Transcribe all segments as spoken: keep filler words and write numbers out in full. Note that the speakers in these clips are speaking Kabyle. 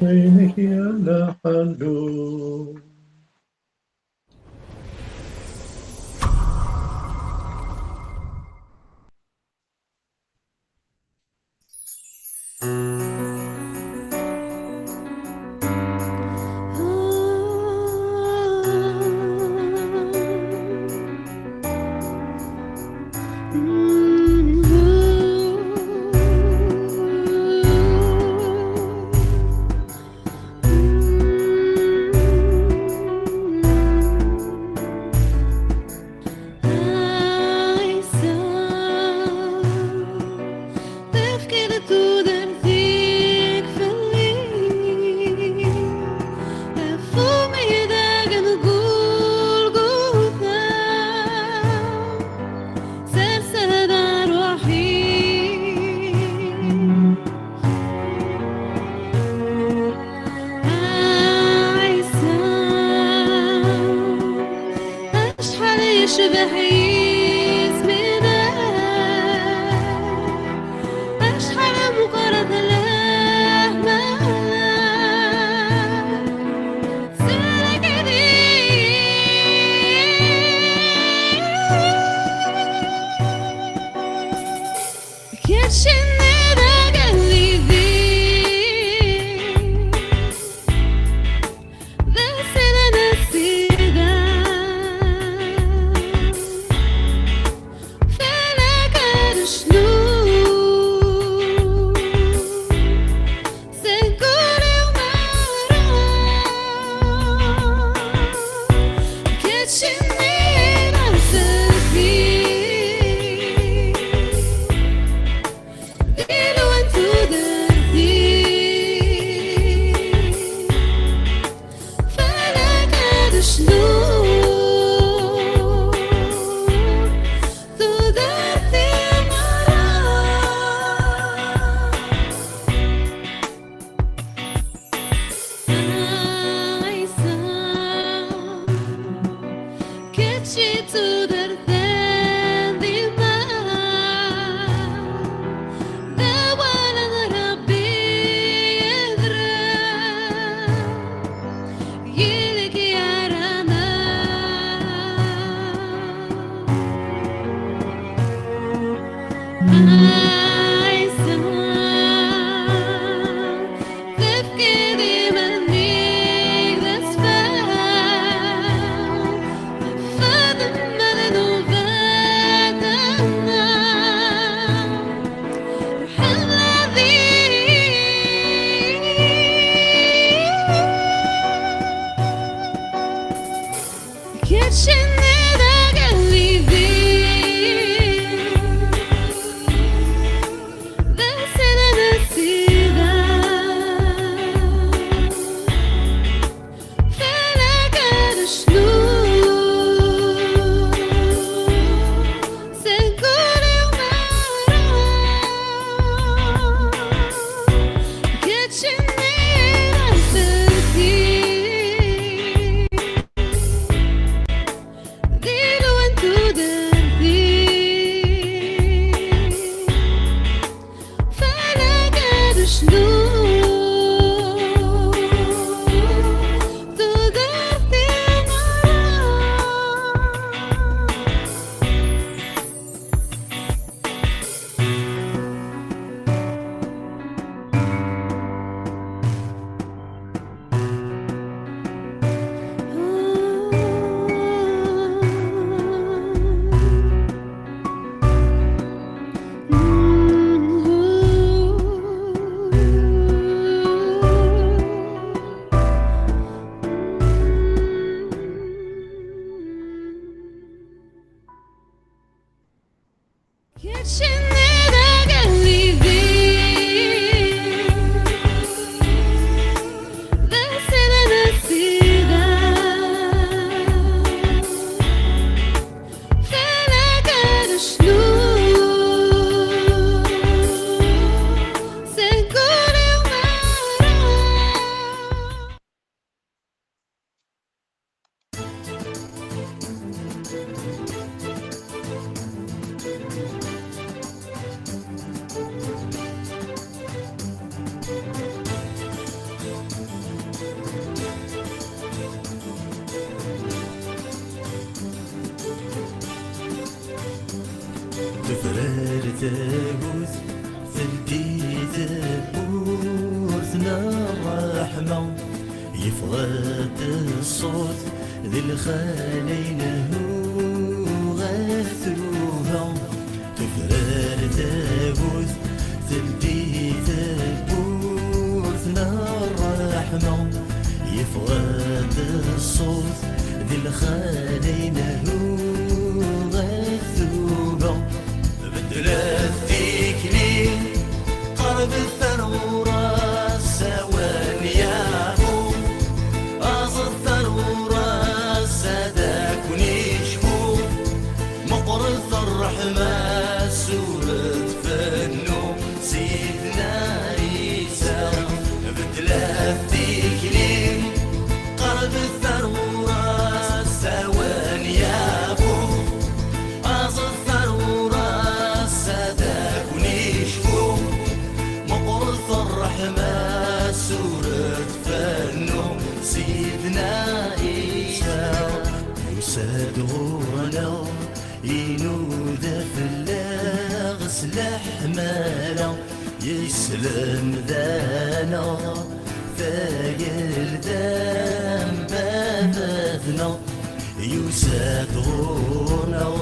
Ayen i k-yella ḥellu. Ɛisa, tefkiḍ tudert-ik fell-i, ɣef umidag n Gulguta, sers-d ṛṛuḥ-ik. Ɛisa, acḥal yecbeḥ yisem-nnek, acḥal meqqret lehna-k. Tagut teldi tewwurt n ṛṛeḥma, yeffeɣ-d ṣṣut d lxali n Huɣat Tuba. Tufrar tagut teldi tewwurt n ṛṛeḥma, yeffeɣ-d ṣṣut d lxali n Huɣat Tuba. Beddlet tikli, qerrbet ar ɣur-s, awen yafu. Aẓet ar ɣur-s, ad akun icfu. Meqqret ṛṛeḥma-s, ur tfennu Sidna Ɛisa. Beddlet tikli, qerrbet ar ɣur-s, awen yafu. Aẓet ar ɣur-s, ad akun icfu. Meqqret ṛṛeḥma-s, ur tfennu Sidna Ɛisa. Yusa-d ɣur-neɣ, inuda fell-aɣ s leḥmala, yeslemd-aneɣ tagelda n baba-tneɣ. Yusa-d ɣur-neɣ,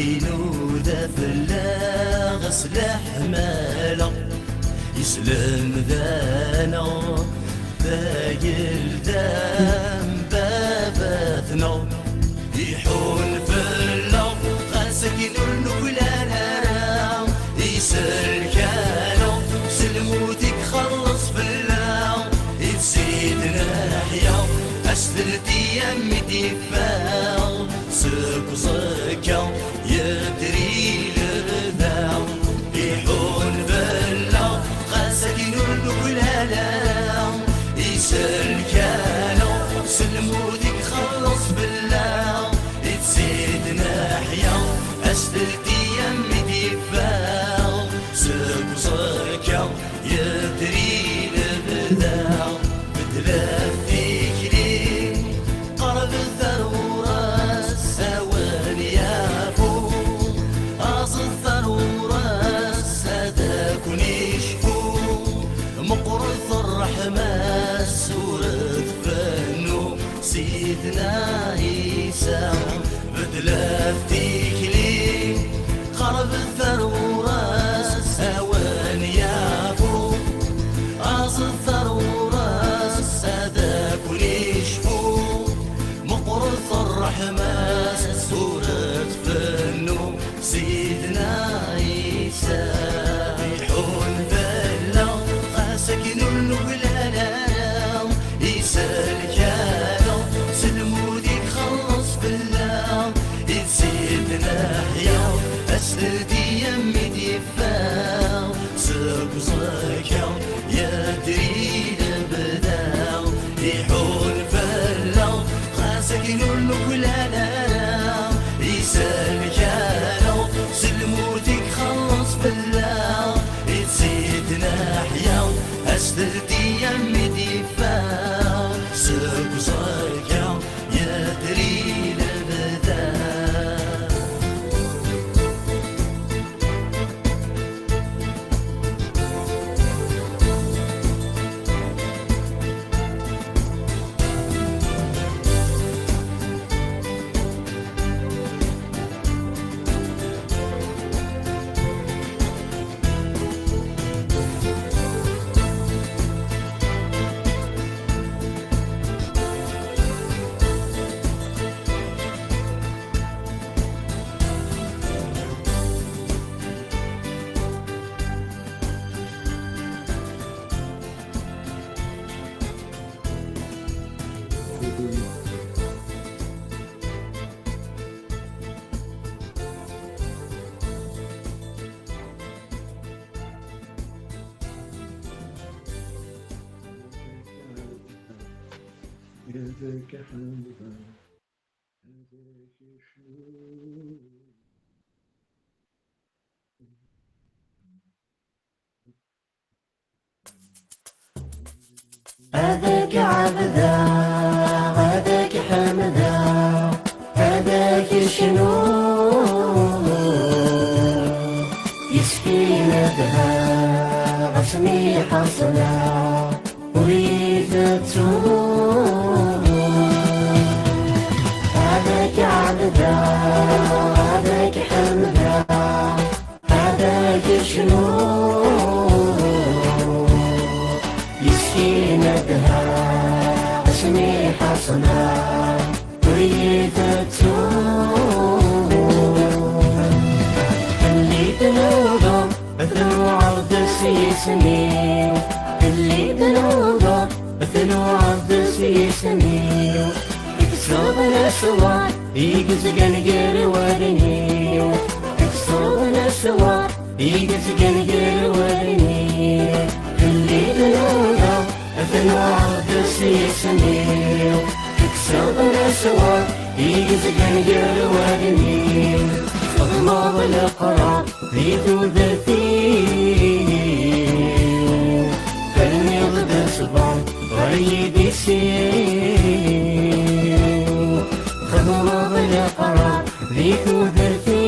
inuda fell-aɣ s leḥmala, yeslemd-aneɣ tagelda n baba-tneɣ. Iḥun fell-aɣ, ɣas akken ur nuklal ara, isellek-aneɣ s lmut i ixelleṣ fell-aɣ. I tsid neḥya, as teldi am i d-iffeɣ seg uẓekka, yedri lebda. Iḥun fell-aɣ, ɣas akken ur nuklal ara, isellek-aneɣ s lmut i ixelleṣ fell-aɣ. I tsid neḥya, as teldi am i d-iffeɣ seg uẓekka, yedri lebda. Beddlet tikli, qerrbet ar ɣur-s, awen yafu. Aẓet ar ɣur-s, ad akun icfu. Meqqret ṛṛeḥma-s, ur tfennu Sidna Ɛisa. Beddlet tikli, qerrbet ar ɣur-s, awen yafu. Aẓet ar ɣur-s, ad akun icfu. Meqqret ṛṛeḥma-s, ur tfennu Sidna Ɛisa. Iḥun fell-aɣ, ɣas akken ur nuklal ara, isellek-aneɣ s lmut i ixelleṣ fell-aɣ. I tsid neḥya, as teldi am i d-iffeɣ seg uẓekka, yedri lebda. Iḥun fell-aɣ, ɣas akken ur nuklal ara, isellek-aneɣ s lmut i ixelleṣ fell-aɣ. I tsid neḥya, as teldi am i d-iffeɣ seg uẓekka, yedri lebda. Ad k-ɛebdeɣ, ad k-ḥemdeɣ, ad k-cnuɣ. Yessefk Aṣla ur iyi-tettu. Ad k-ɛebdeɣ, ad k-ḥemdeɣ, ad k-cnuɣ. Yes-k i nedheɣ, asmi ḥaṣleɣ ur iyi-tettu. Fell-i tnuḍeḍ, tnuɛeḍ s yisem-iw. Fell-i tnuḍeḍ, tnuɛeḍ s yisem-iw. Tekkseḍ leswar i yezgan gar wallen-iw. Tekkseḍ leswar i yezgan gar wallen-iw. Fell-i tnuḍeḍ, tnuɛeḍ s yisem-iw. Tekkseḍ leswar i yezgan gar wallen-iw. Txedmeḍ leqrar di tudert-iw. Terniḍ-d ṣṣber ɣer yidis-iw. Txedmeḍ leqrar di tudert-iw.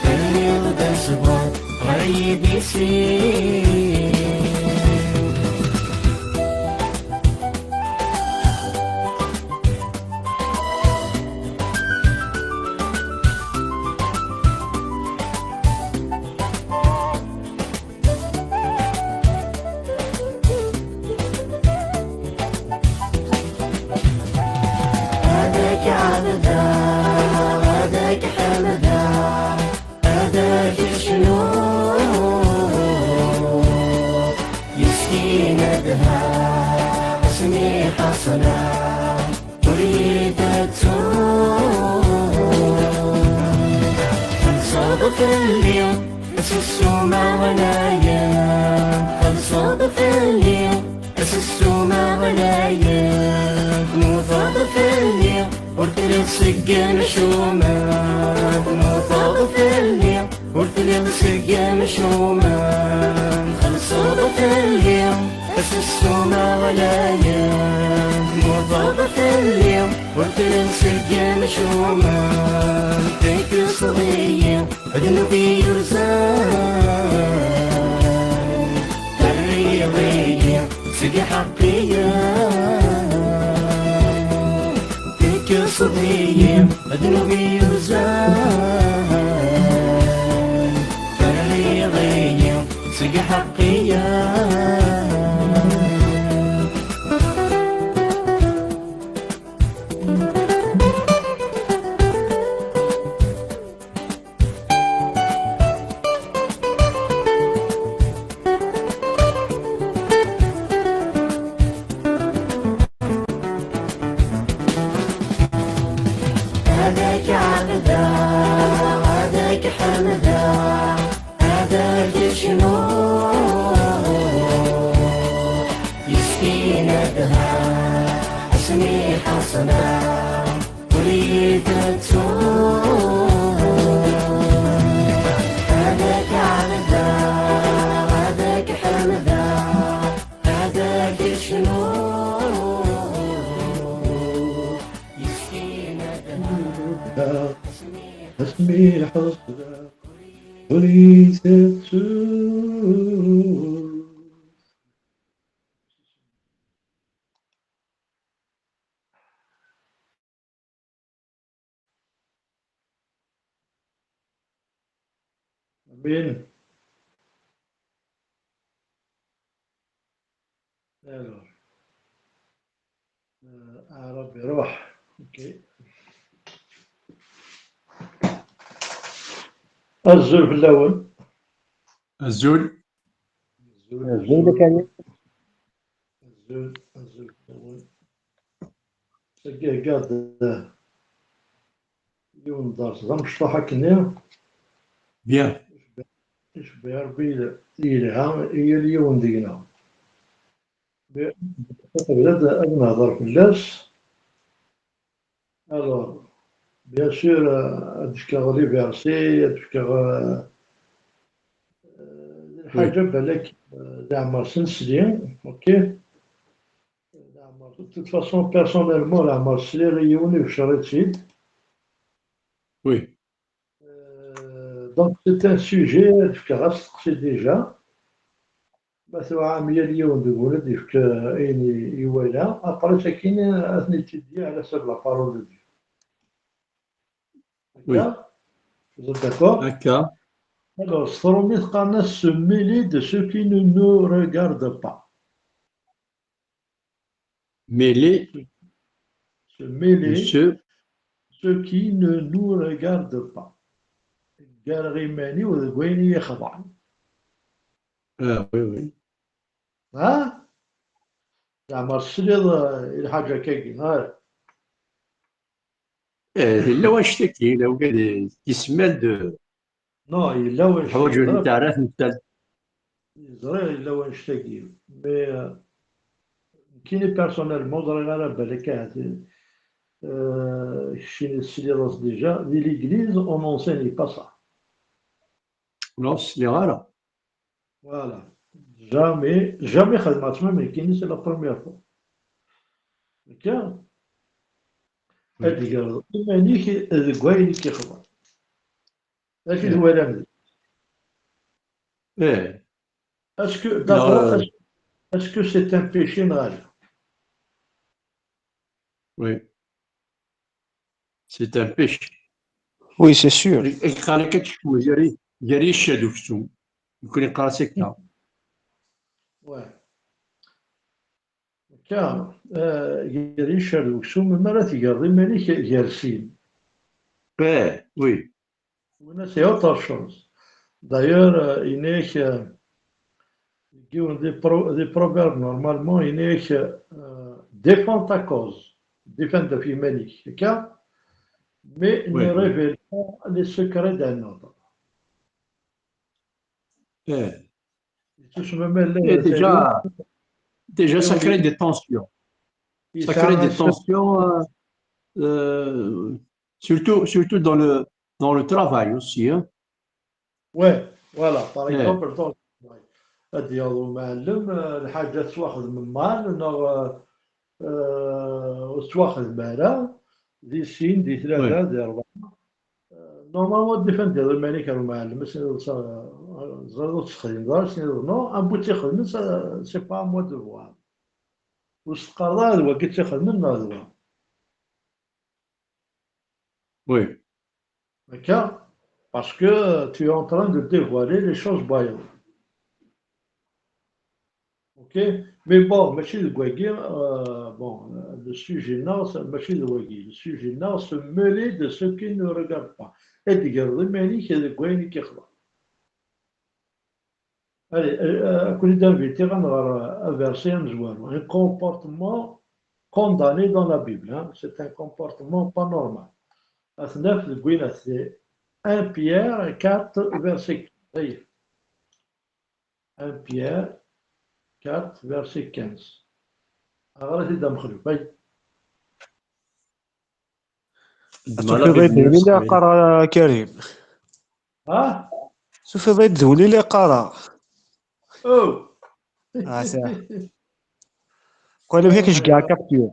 Terniḍ-d ṣṣber ɣer yidis-iw. Ad k-ɛebdeɣ, ad k-ḥemdeɣ, ad k-cnuɣ. Yes-k i nedheɣ, asmi ḥaṣleɣ ur iyi-tettu. Txellṣeḍ fell-i s ssuma ɣlayen. Txellṣeḍ fell-i s ssuma ɣlayen. Tmuteḍ fell-i, ur telliḍ seg yimcumen. Tmuteḍ fell-i, ur telliḍ seg yimcumen. Txellṣeḍ fell-i s ssuma ɣlayen. Tmuteḍ fell-i, ur telliḍ seg yimcumen. Tekkseḍ-iyi ddnub i yurzan. Terriḍ-iyi seg iḥeqqiyen. Tekkseḍ-iyi ddnub i yurzan. Terriḍ-iyi seg iḥeqqiyen. Ad k-ɛebdeɣ, ad k-ḥemdeɣ, ad k-cnuɣ. Yes-k i nedheɣ, asmi ḥaṣleɣ ur iyi-tettu. Ad k-ɛebdeɣ, ad k-ḥemdeɣ, ad k-cnuɣ. Yes-k i nedheɣ, asmi ḥaṣleɣ ur iyi-tettu. Amin. Alors, euh, Aɛrab iruḥ. Ok. Azul fell-awen. Azul. Azul, azul. Azul, azul fell-awen. Tagi, heggaɣ-d, eh, yiwen n dars d amecṭuḥ akkenni. Bien. Icebbeḥ Rebbi yelha i yal yiwen deg-neɣ. Qbel ad, ad nehder fell-as. Alors, bien sûr, euh, ad d-fkeɣ les versets, ad d-fkeɣ, euh, euh, lḥaǧa, oui, balak, euh, leɛmer s nesli, ok? Leɛmer, de toute façon, personnellement, leɛmer sliɣ i yiwen ibeccer-itt-id. Oui. Euh, Donc, c'est un sujet, fkiɣ-as asteqsi déjà. Ma tuɛam yal yiwen deg-wen ad d-yefk ayen i- iwala, après sakin ad ten-id-teddi à la salle la parole de Dieu. Oui. D'accord. Vous êtes d'accord? Akka. Alors, s trumit qqaren-as se mêler de ce qui ne nous regarde pas. Mêler Se mêler ce ce qui ne nous regarde pas. Gar iman-iw deg wayen i yi-ixḍan. Ah, oui, oui. Ha? Zeɛma tesliḍ, eh, i lḥaǧa-agi, neɣ? Eh, yella wannect-agi, yella wigad yesmal de Non, yella wannect-agi. ḥwaǧen taɛrat n tal. Ẓriɣ yella wannect-agi. Mais, euh, nekkini personnellement, ur ẓriɣ ara balak ahat, euh, keččini tesliḍ-as déjà. Di l'église, on n'enseigne pas ça. Non, sliɣ ara. Voilà. Jamais, jamais xedmeɣ-tt, même nekkini, c'est la première fois. Akka? Ad d-tgerḍ iman-ik deg wayen i k-ixḍan. D acu i twalam? Eh, Est-ce que, d'abord, euh, est-ce, est-ce que c'est un péché, neɣ ala? Oui. C'est un péché. Oui, c'est sûr. Iqal akka tcekku gar i- gar yiccer d uksum. Nekkni neqqar-as akka. Ouais. Akka, euh, gar yiccer d uksum, mi ara tgerḍ iman-ik gar sin. Eh, oui. Winna, c'est autre chose. D'ailleurs, euh, yenna-ak, euh, deg yiwen des pro-, des proverbes, normalement, yenna-ak, euh, défends ta cause, défend ɣef yiman-ik, akka, mais ne Oui, oui. révèle pas les secrets d'un autre. Eh. Yettusemma ma yella Et tagi, déjà, déjà, ça crée des tensions. Ça yesɛa crée des un secret. Tensions, euh, euh, surtout, surtout dans le, dans le travail aussi, hein. Ouais, voilà, par Eh. exemple, dans le travail. Ad d-yaweḍ umɛellem, euh, lḥaǧa tettwaxdem mal, neɣ, euh, euh, ur tettwaxdem ara, di sin, di tlata, Oui. Di rebɛa. Euh, normalement, ad d-ifendiḍ iman-ik ar umɛellem, ad s-tiniḍ, euh, ẓriɣ ur tt-texdimeḍ ara, ad s-tiniḍ, non, am bu tt-ixedmen, ça, c'est pas à moi de voir. Ur s-teqqareḍ ara d wagi tt-ixedmen neɣ d wa. Oui. D'accord? Parce que tu es en train de dévoiler les choses by you. Ok? Mais bon, mačči deg wagi, euh, bon, le sujet-nneɣ, c'est, mačči d wagi. Le sujet-nneɣ, se mêler de ce qui ne regarde pas. Ad d-tgerḍ iman-ik deg wayen i k-ixḍan. Allez, euh, euh, ad ken-id-invitiɣ ad nɣer, euh, aversi amezwaru. Un comportement condamné dans la Bible, hein. C'est un comportement pas normal. Ad t-naf deg win at un Pierre quatre, verset quinze. Ay. un Pierre quatre, verset quinze. Ɣer-it-id a Mexluf. Ay. Tufiḍ-d win i la yeqqar, a Karim. Ha? Tufiḍ-d win i la yeqqar. Oh. Ah, ça. Quoi, le mec, je gagne capture.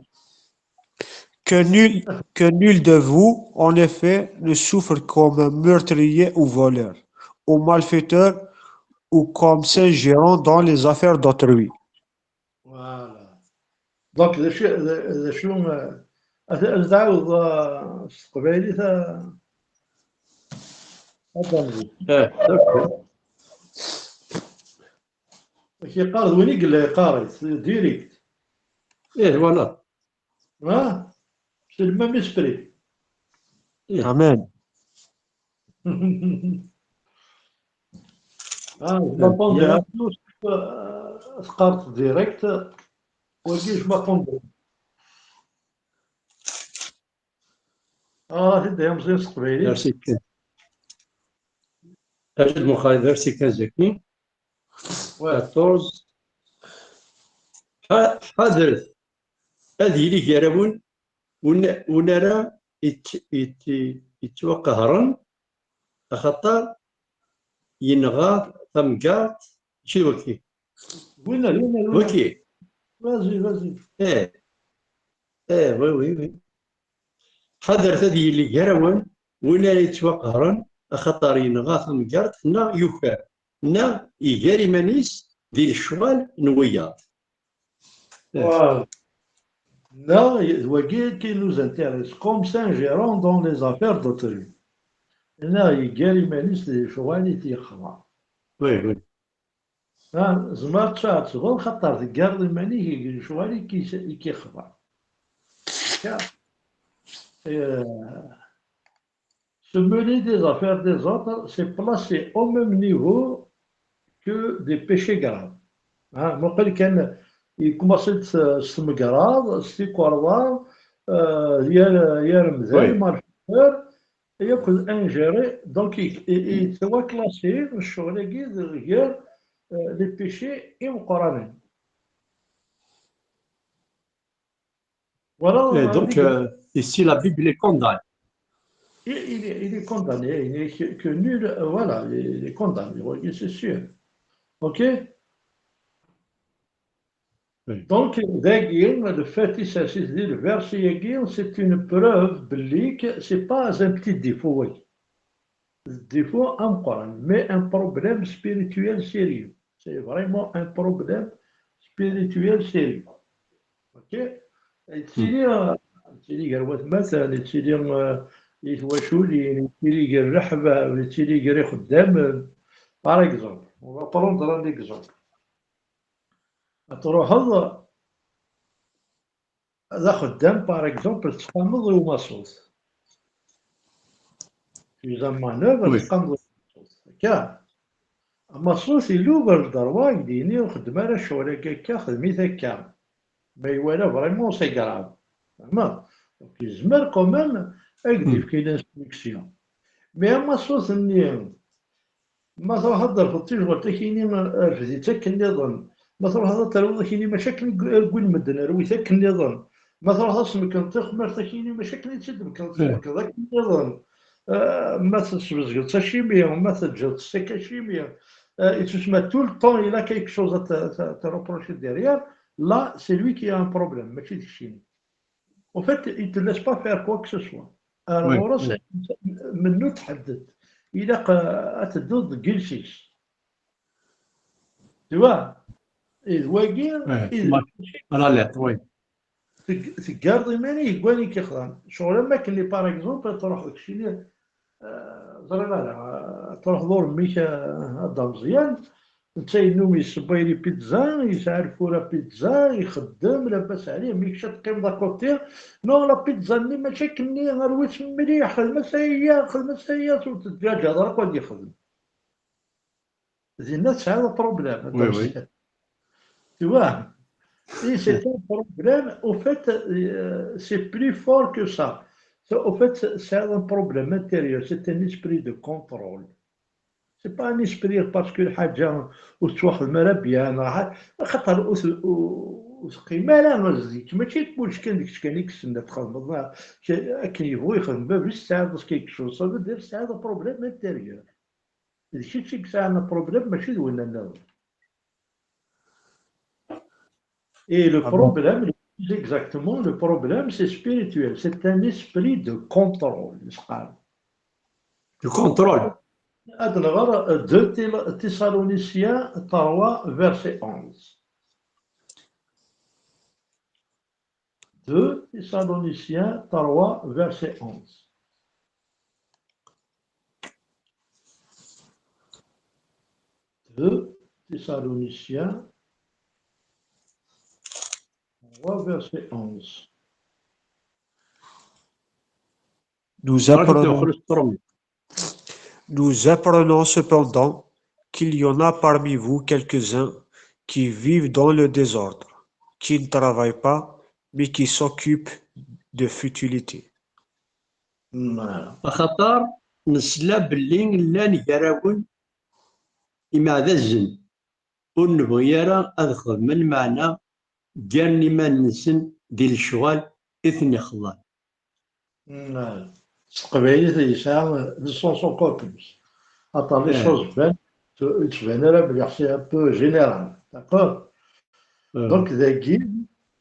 Que nul, que nul de vous, en effet, ne souffre comme un meurtrier ou voleur, ou malfaiteur, ou comme s'ingérant dans les affaires d'autrui. Voilà. Donc, d acu, d, d acu, euh, ad, ad tɛawdeḍ, euh, s teqbaylit, euh, ad d-nẓer. Eh, d'accord. Ak-yeqqar d win i yella yeqqar-it, direct. Eh, voilà. Ha? C'est le même esprit. Eh. Amen. Ah, je m'attendais à plus, euh, teqqareḍ direct. Wagi, je m'attendais. Ah, d ayen meẓẓiyen s teqbaylit. Verset quinze. Ajed Muxay, verset quinze-agi. Ouais. Quatorze. Ḥa-, ḥadret. Ad yili gar-awen win, win ara yett-, yett-, yettwaqehren, axaṭer yenɣa tamgerḍt, mačči d waki. Winna, winna, winna. Waki. Vas-y, vas-y. Eh. Eh, oui, oui, oui. Ḥadret ad yili gar-awen win ara yettwaqehren, axaṭer yenɣa tamgerḍt neɣ yuker, neɣ iger iman-is di lecɣal n wiyaḍ. Voilà. Neɣ d wagi qui nous intéresse, comme s'ingérant dans les affaires d'autrui. Neɣ iger iman-is di lecɣal i t-yexḍa. Oui, oui. Ha, tzemreḍ ad tɛettbeḍ xaṭer teggareḍ iman-ik deg lecɣal i k-, i k-yexḍa. Ya. Euh, se mêler des affaires des autres, c'est placer au même niveau que des péchés graves. Ha, muqel kan, yekkumaṣi-d s, s tmegraḍ, s tikerḍa, euh, yar, yar mdan, oui, malfaiteur, yakk d ingéré, donc i, i, i yettwaklasi ccɣel-agi d-, gar, euh, les péchés imeqqranen. Voilà. Et donc, euh, ici, la Bible les condamne. Il, il est, il est condamné, il est que, que nul, euh, voilà, il est, il est condamné, oui, c'est sûr. Ok ? Oui. Donc, dagi, le fait, il s'agit de le verset, c'est une preuve belli que c'est pas un petit défaut, oui. Défaut ameqqran, mais un problème spirituel sérieux. C'est vraiment un problème spirituel sérieux. Ok ? Yettili, yettili gar watmaten, yettili, euh, i twaculin, yettili gar leḥbab, yettili gar ixeddamen. Par exemple, on va prendre un exemple. Ad truḥeḍ d axeddam, par exemple, tettqameḍ i umaṣut. Tu es en manœuvre, oui, tettqameḍ i umaṣut. Akka. Amaṣut iluber le droit, i k-d-yini ur xeddem ara ccɣel-agi akka, xdem-it akka. Ma iwala vraiment c'est grave. Fehmeḍ? Donc yezmer quand même ad k-d-yefk l'instruction. Mais amaṣut-nni, ma truḥeḍ ad d-terfeḍ tijɣelt, ad k-yini rfed-itt akken nniḍen. Ma truḥeḍ ad terwuḍ, ad k-yini mačči akken i ggulen medden, rwi-t akken nniḍen. Ma truḥeḍ ad tmekneḍ taxmart, ad k-yini mačči akken i tt-id-tmekneḍ, tmekneḍ akken nniḍen. Euh, ma tesbezgeḍ acimi, ma teǧǧeḍ-tt acimi. Euh, et tout, tout le temps, il a quelque chose à te, te, te reprocher derrière. Là, c'est lui qui a un problème, mačči d keččini. En fait, il te laisse pas faire quoi que ce soit. Alors, oui, c'est, mennu tḥedded. Ilaq, euh, ad tedduḍ deg iles-is. Tu vois ? Et wagi, ouais, il, à la lettre, oui. Teg-, teggareḍ iman-ik deg wayen i k-ixḍan. Ccɣel am wakken, par exemple, ad truḥeḍ keččini, euh, ẓriɣ ara, euh, ad truḥeḍ ur mmi-k, euh, a Dda Meẓyan, netta yennum yessewway les pizzas, yesɛa lfura pizza, ixeddem, labas ɛlih, mi kečč ad teqqimeḍ à côté. Non, la pizza-nni mačči akkenni, rwi-tt mliḥ, xedmet aya, xedmet aya, ur teǧǧaǧaḍ ara akk ad yexdem. Dinna tesɛiḍ problème. Oui, oui. Tu vois ? Et c'est un problème, au fait, euh, c'est plus fort que ça. C'est, au fait, c'est, c'est un problème intérieur, c'est un esprit de contrôle. C'est pas un esprit parce que lḥaǧa ur tettwaxdem ara bien, neɣ xa-, axaṭer ur te-, ur, ur teqqim ara zik. Mačči d kullec kan d kečč kan i yessen ad txedmeḍ, neɣ ke-, akken yebɣu yexdem bab-is, tesɛiḍ quelque chose. Ça veut dire tesɛiḍ un problème intérieur. D kečč i yesɛan problème, mačči d winna nniḍen. Et le problème, le plus exactement, le problème, c'est spirituel. C'est un esprit de contrôle, s-qqaren. Le contrôle. Ad nɣer deux Thessaloniciens trois, verset onze. Deux Thessaloniciens trois, verset onze. Deux Thessaloniciens trois, verset onze. Nous apprenons, nous apprenons cependant qu'il y en a parmi vous quelques-uns qui vivent dans le désordre, qui ne travaillent pas, mais qui s'occupent de futilités. Axaṭer nesla belli llan gar-awen imeɛdazen ur nebɣi ara ad xedmen, meɛna ggaren iman-nsen di lecɣal i ten-ixḍan. S teqbaylit yesɛa le sens encore plus. Aṭer les choses banen, ur yettban ara mliḥ, c'est un peu général. D'accord ? Donc, dagi,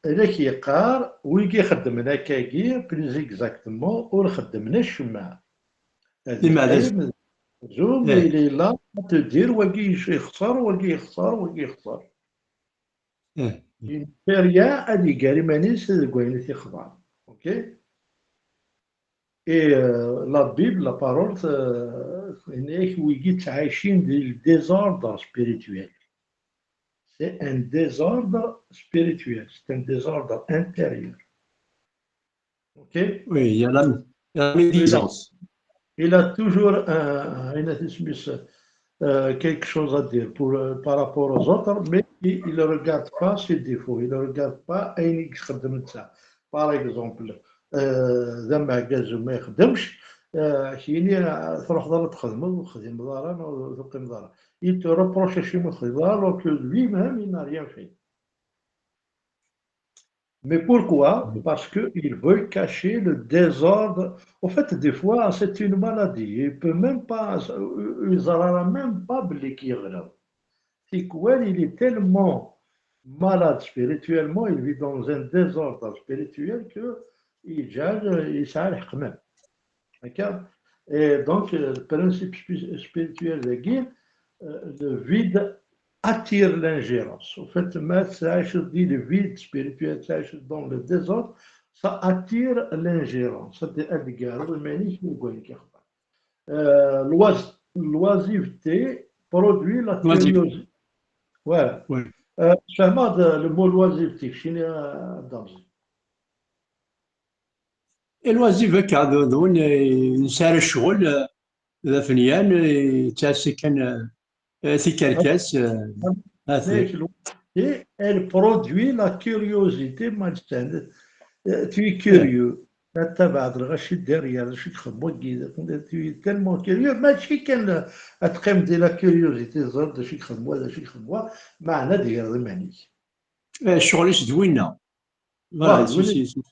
la k-yeqqar, wigi xeddmen akkagi, plus exactement, ur xeddmen acemma. Imeɛdazen. Zoom, eh, il est là à te dire, wagi yexṣer, wagi yexṣer, wagi yexṣer. Eh. Une période ad iger iman-is deg wayen i t-ixḍan. Ok? Et, euh, la Bible, la parole, euh, yenna-yak wigi ttɛicin di le désordre spirituel. C'est un désordre spirituel, c'est un désordre intérieur. Ok? Oui, il y a la, il y a la médisance. Il a toujours un, un, euh, quelque chose à dire pour, euh, par rapport aux autres, mais il ne regarde pas ses défauts, il ne regarde pas ayen i ixeddem netta. Par exemple, euh, d ameɛgaz ma ixeddemx, euh, kini, euh, truḥeḍ ara txedmeḍ, ur texdimeḍ ara, ur tuqimeḍ ara. Il te reproche acimi ur texdimeḍ ara, alors que lui-même, il n'a rien fait. Mais pourquoi? Parce qu'il veut cacher le désordre. En fait, des fois, c'est une maladie. Il peut même pas, il n'arrive même pas à oublier qu'il est. C'est quoi, il est tellement malade spirituellement, il vit dans un désordre spirituel que il gère, il s'arrête même. D'accord? Et donc, euh, le principe spi-, spirituel de Guy, euh, le vide attire l'ingérence. Au fait, mais ça, je dis le vide spirituel, ça, je dans le désordre, ça attire l'ingérence. C'est-à-dire, euh, l'ois-, l'oisiveté produit la curiosité. Voilà. Oui. Euh, je demande, euh, le mot l'oisiveté, je suis, euh, dans Lwazi akka d, d win, eh, nesɛa ccɣel, eh, d afenyan, eh, yettɛassi kan, eh, tikerkas, eh, ati. Elle produit la curiosité malsaine. Eh, tu es curieux. Tabaɛd lɣaci derrière, d acu i ixeddem wagi, tu es tellement curieux, mačči kan ad teqqimeḍ di la curiosité, teẓriḍ d acu i ixeddem wa, d acu i ixeddem wa, meɛna ad d-tegreḍ iman-ik. Eh, ccɣel-is d winna. Voilà, voilà, si, si, si.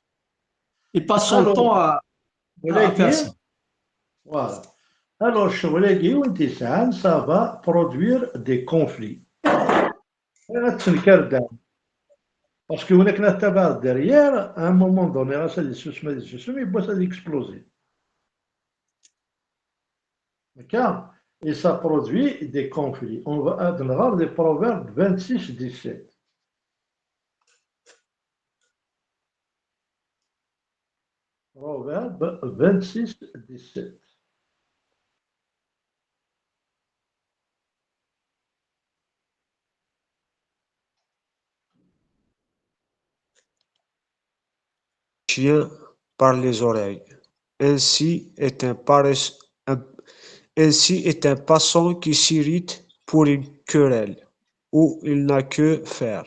Il passe son temps à, à faire ça. Voilà. Alors, ccɣel-agi, win t-yesɛan, ça va produire des conflits. Ad tenker Dan. Parce que win akken ad tabaɛeḍ derrière, à un moment donné, ɣas ad yessusem, ad yessusem, yiwwas ad yexploser. D'accord? Et ça produit des conflits. On va, ad nɣer di Proverbe vingt-six dix-sept. Proverbe vingt-six dix-sept. Chien par les oreilles. Ainsi est un paresse-, un, ainsi est un passant qui s'irrite pour une querelle, où il n'a que faire.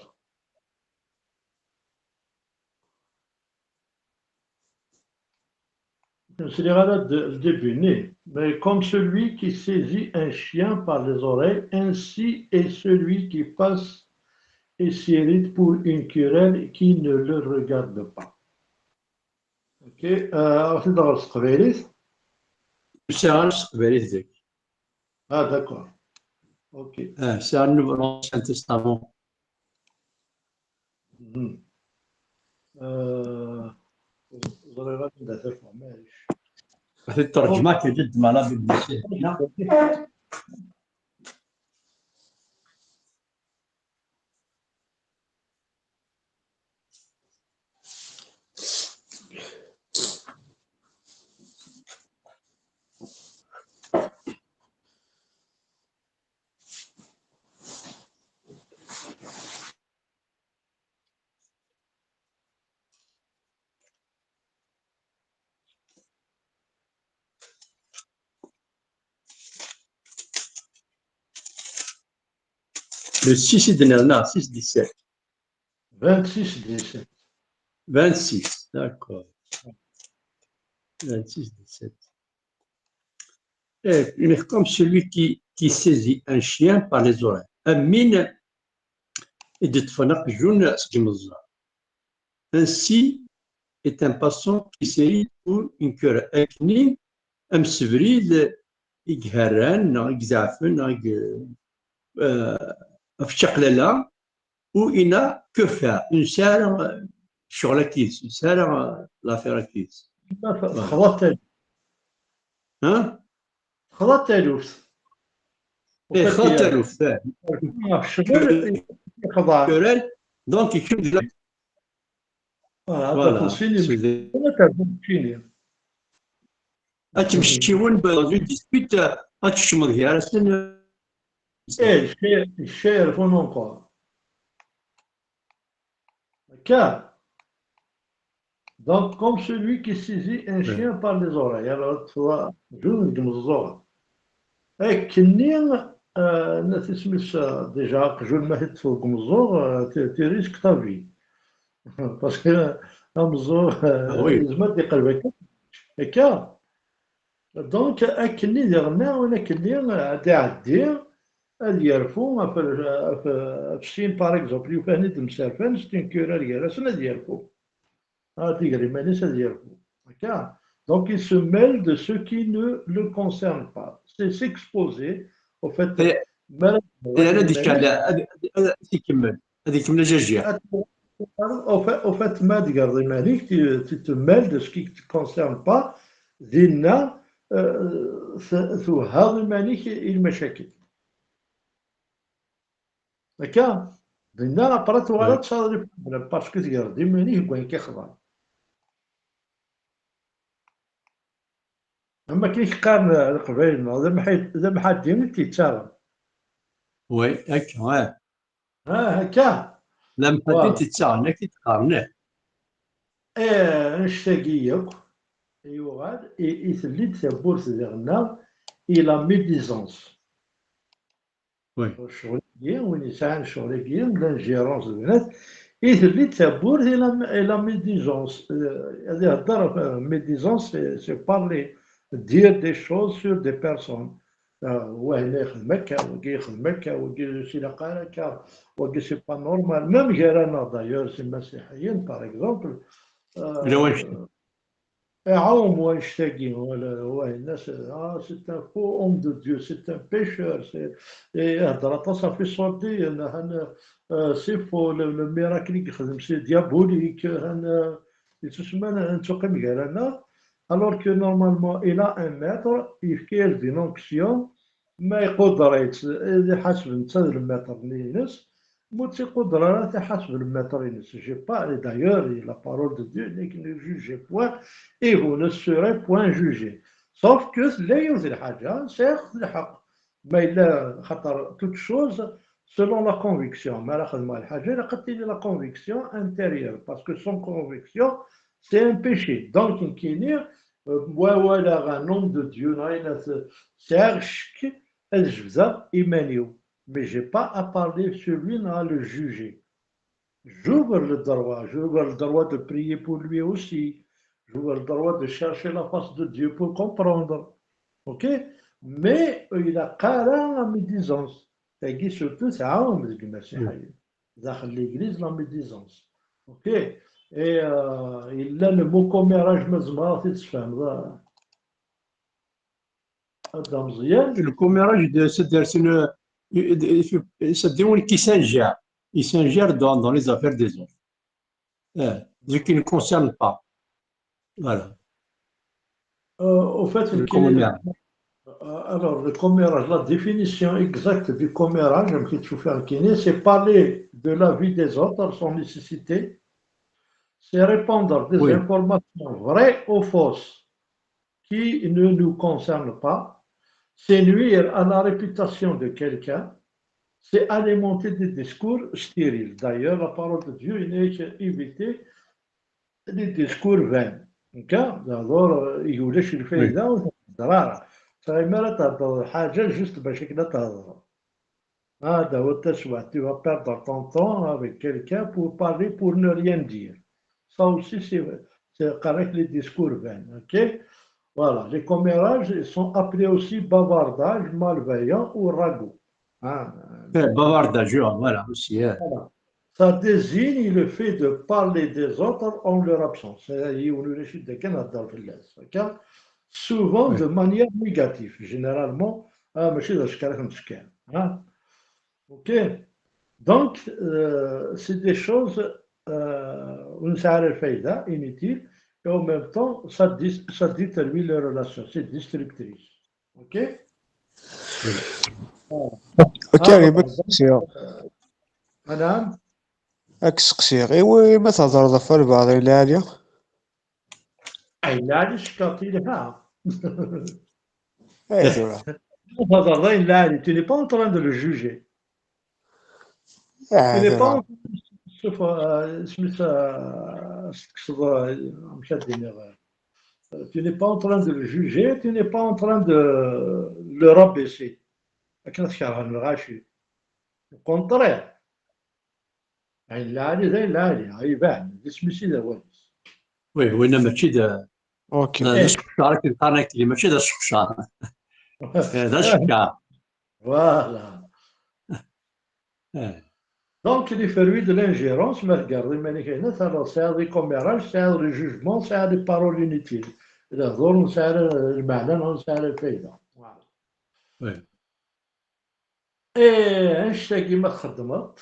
Sliɣ ara d-, le début-nni. Mais comme celui qui saisit un chien par les oreilles, ainsi est celui qui passe et s'irrite pour une querelle qui ne le regarde pas. Ok, euh, ad t-id-ɣer s teqbaylit. Ur sɛiɣ ara s teqbaylit dagi. Ah, d'accord. Ok. Ah, sɛiɣ l'Ancien Testament. Mhm. Euh, ẓriɣ anda tafeɣ, maɛlic. Ad t-id-terǧem akka, ǧedd, ma la Bible. Le six i d-nerna, six dix-sept. Vingt-six dix-sept. Vingt-six, d'accord. Vingt-six dix-sept. Eh, mais comme celui qui, qui saisit un chien par les oreilles. Am win i d-iṭṭfen aqjun seg imeẓẓan. Ainsi est un passant qui s'irrite pour une querelle. Akken amsebrid i iherran, neɣ i izeɛfen, neɣ i, eh, ɣef ččaqlala, où il n'a que faire, ur nesɛi ara, eh, ccɣel akkid-s, ur nesɛi ara, eh, l'affaire akkid-s. Voilà. Hein? Xḍa taluft. Eh, xḍa taluft, eh. Ccɣel, donc, voilà, voilà, ad ttmecčiwen dans une dispute, ad tkecmeḍ gar-asen. Eh, chez, chez Erfun encore. Akka. Donc, comme celui qui saisit un chien par les oreilles. Alors, tu vois, je ne me zora. Akken-nni, euh, nna tismis, euh, déjà, aqjun ma t-teṭṭfeḍ deg umeẓẓuɣ, euh, tu, tu risques ta vie. Parce que, euh, ameẓẓuɣ, euh, ah oui, yezmer ad iqleb akka. Akka. Donc, akken-nni diɣen, win akken-nni, ad iɛeddi, ad yerfu ɣef, ɣef, ɣef sin, par exemple, yufa-ten-id mserfan, c'est une querelle gar-asen, ad yerfu. Ad iger iman-is, ad yerfu. Akka. Donc, il se mêle de ce qui ne le concerne pas. C'est s'exposer, au fait, eh, mi ara ad, ad ikemmel, ad, ad, ad ikemmel ajajiɛ. Au fait, au fait, ma tgerḍ iman-ik, tu, tu te mêles de ce qui ne te concerne pas, dinna, euh, t-, twehhaḍ iman-ik i lmacakil. Akka, dinna, après, tuɣal ad tesɛuḍ les problèmes, parce que tgerḍ iman-ik deg wayen k-ixḍan. Am akken i k-qqaren Leqbayel, neɣ d amḥad-, d amḥaddi i t-yettaɣen. Oui, akka, eh. Ah, akka. D amḥaddi i t-yettaɣen, akka i t-qqaren, eh. Eh, annect-agi yakk, yuɣal, i, i telli-d tawwurt diɣenna i la médisance. Oui. Ccɣel-agi, win yesɛan ccɣel-agi, l'ingérence d bnat, i telli-d tawwurt i la, i la médisance. Eh, ad ihedder ɣef médisance, c'est, c'est parler, dire des choses sur des personnes. Ah, wahin yexdem akka, wagi yexdem akka, wagi ur s-ilaq ara akka, wagi c'est pas normal. Même gar-aneɣ d'ailleurs, s imasiḥiyen, par exemple, euh, iɛum wannect-agi, wala wahin, ah, c'est un faux homme de Dieu, c'est un pécheur, c'est, ihedder aṭas ɣef iṣuṛdiyen, han, euh, c'est faux, le, le miracle i yexdem, c'est diabolique, han, euh, yettusemma nettuqim gar-aneɣ, alors que normalement, il a un maître, yefka-yas-d une onction, ma iquder-itt, ad iḥaseb netta d lmaître-nni-ines, ma ur tt-iquder ara, ad iḥaseb lmaître-ines. J'ai pas, et d'ailleurs, la parole de Dieu n'est que ne jugez point, et vous ne serez point jugés. Sauf que tella yiwet n lḥaǧa, sɛiɣ lḥeqq. Ma yella, xaṭer, toute chose, selon la conviction. Mi ara xedmeɣ lḥaǧa, ilaq ad tili la conviction intérieure, parce que sans conviction, c'est un péché. Donc, nekkini, euh, ma walaɣ un homme de Dieu, neɣ ayen at-, sɛiɣ ccek, ad jebdeɣ iman-iw. Mais j'ai pas à parler sur lui, neɣ à le juger. J'ouvre le droit, j'ouvre le droit de prier pour lui aussi. J'ouvre le droit de chercher la face de Dieu pour comprendre. Ok? Mais, euh, ilaq ara la médisance. Tagi surtout tɛawen deg imasiḥiyen. Daxel l'église, la médisance. Ok? Et, euh, yella le mot commérage, ma tzemreḍ ad t-id-tesfehmeḍ, euh, a Dda Meẓyan. Le commérage, de, c'est-à-dire, c'est une, c'est-à-dire, qui s'ingère. Il s'ingère dans, dans les affaires des autres. Euh, ce qui ne concerne pas. Voilà. Euh, au fait, le commérage. Euh, alors, le commérage, la définition exacte du commérage, un petit peu, c'est parler de la vie des autres sans nécessité, c'est répandre des, oui, informations vraies ou fausses qui ne nous concernent pas, c'est nuire à la réputation de quelqu'un, c'est alimenter des discours stériles. D'ailleurs, la parole de Dieu, il est éviter les discours vains. Akka, d ahdur, euh, i ulac lfayda, ur thedder ara. Tɣim ara thedder ḥaǧa, juste bac akken ad thedreḍ. Ah, Daoud Taswat, tu vas perdre ton temps avec quelqu'un pour parler, pour ne rien dire. Ça aussi, c'est, c'est correct, les discours vains, ok? Voilà, les commérages, ils sont appelés aussi bavardage malveillant ou ragot. Hein? Eh, bavardage, voilà, aussi, eh. Voilà. Ça désigne le fait de parler des autres en leur absence. Eh, yiwen ulac i d-akken ad d-, ok? Souvent, oui, de manière négative, généralement, ah, mačči d acekkeṛ i ten-tefkiḍ, hein? Ok? Donc, euh, c'est des choses, euh, ur nesɛi ara lfayda, inutile, et en même temps, ça dis-, ça détruit les relations, c'est destructrice. Ok? Karim, ad k-seqsiɣ. Anam? Ad k-seqsiɣ. Iwi ma thedreḍ ɣef walbeɛḍ n lɛali? Ay, lɛali cekkaṭ ilha. Ay, tura. Ma thedreḍ ayen lɛali, tu n'es pas en train de le juger. Ah, tu n'es pas en train de, isem-is, euh, tekkseḍ, euh, amek ad d-iniɣ, euh, tu n'es pas en train de le juger, tu n'es pas en train de le rabaisser. Akken ad tkerhen lɣaci. Au contraire. Ayen lɛali d ayen lɛali, iban, d isem-is i d awal-is. Oui, winna mačči d, ok, d, eh, asqeccar, akken qqaren akked, mačči d asqeccar. Eh, d asqeccar. Voilà. Eh. Donc, il fait lui de l'ingérence, ma tgerḍ iman-ik akken, terreḍ, tesɛiḍ les commérages, tesɛiḍ les jugements, tesɛiḍ les paroles inutiles. Lehdur ur nesɛi ara lmeɛna, ur nesɛi ara lfayda. Voilà. Oui. Et annect-agi ma txeddmeḍ,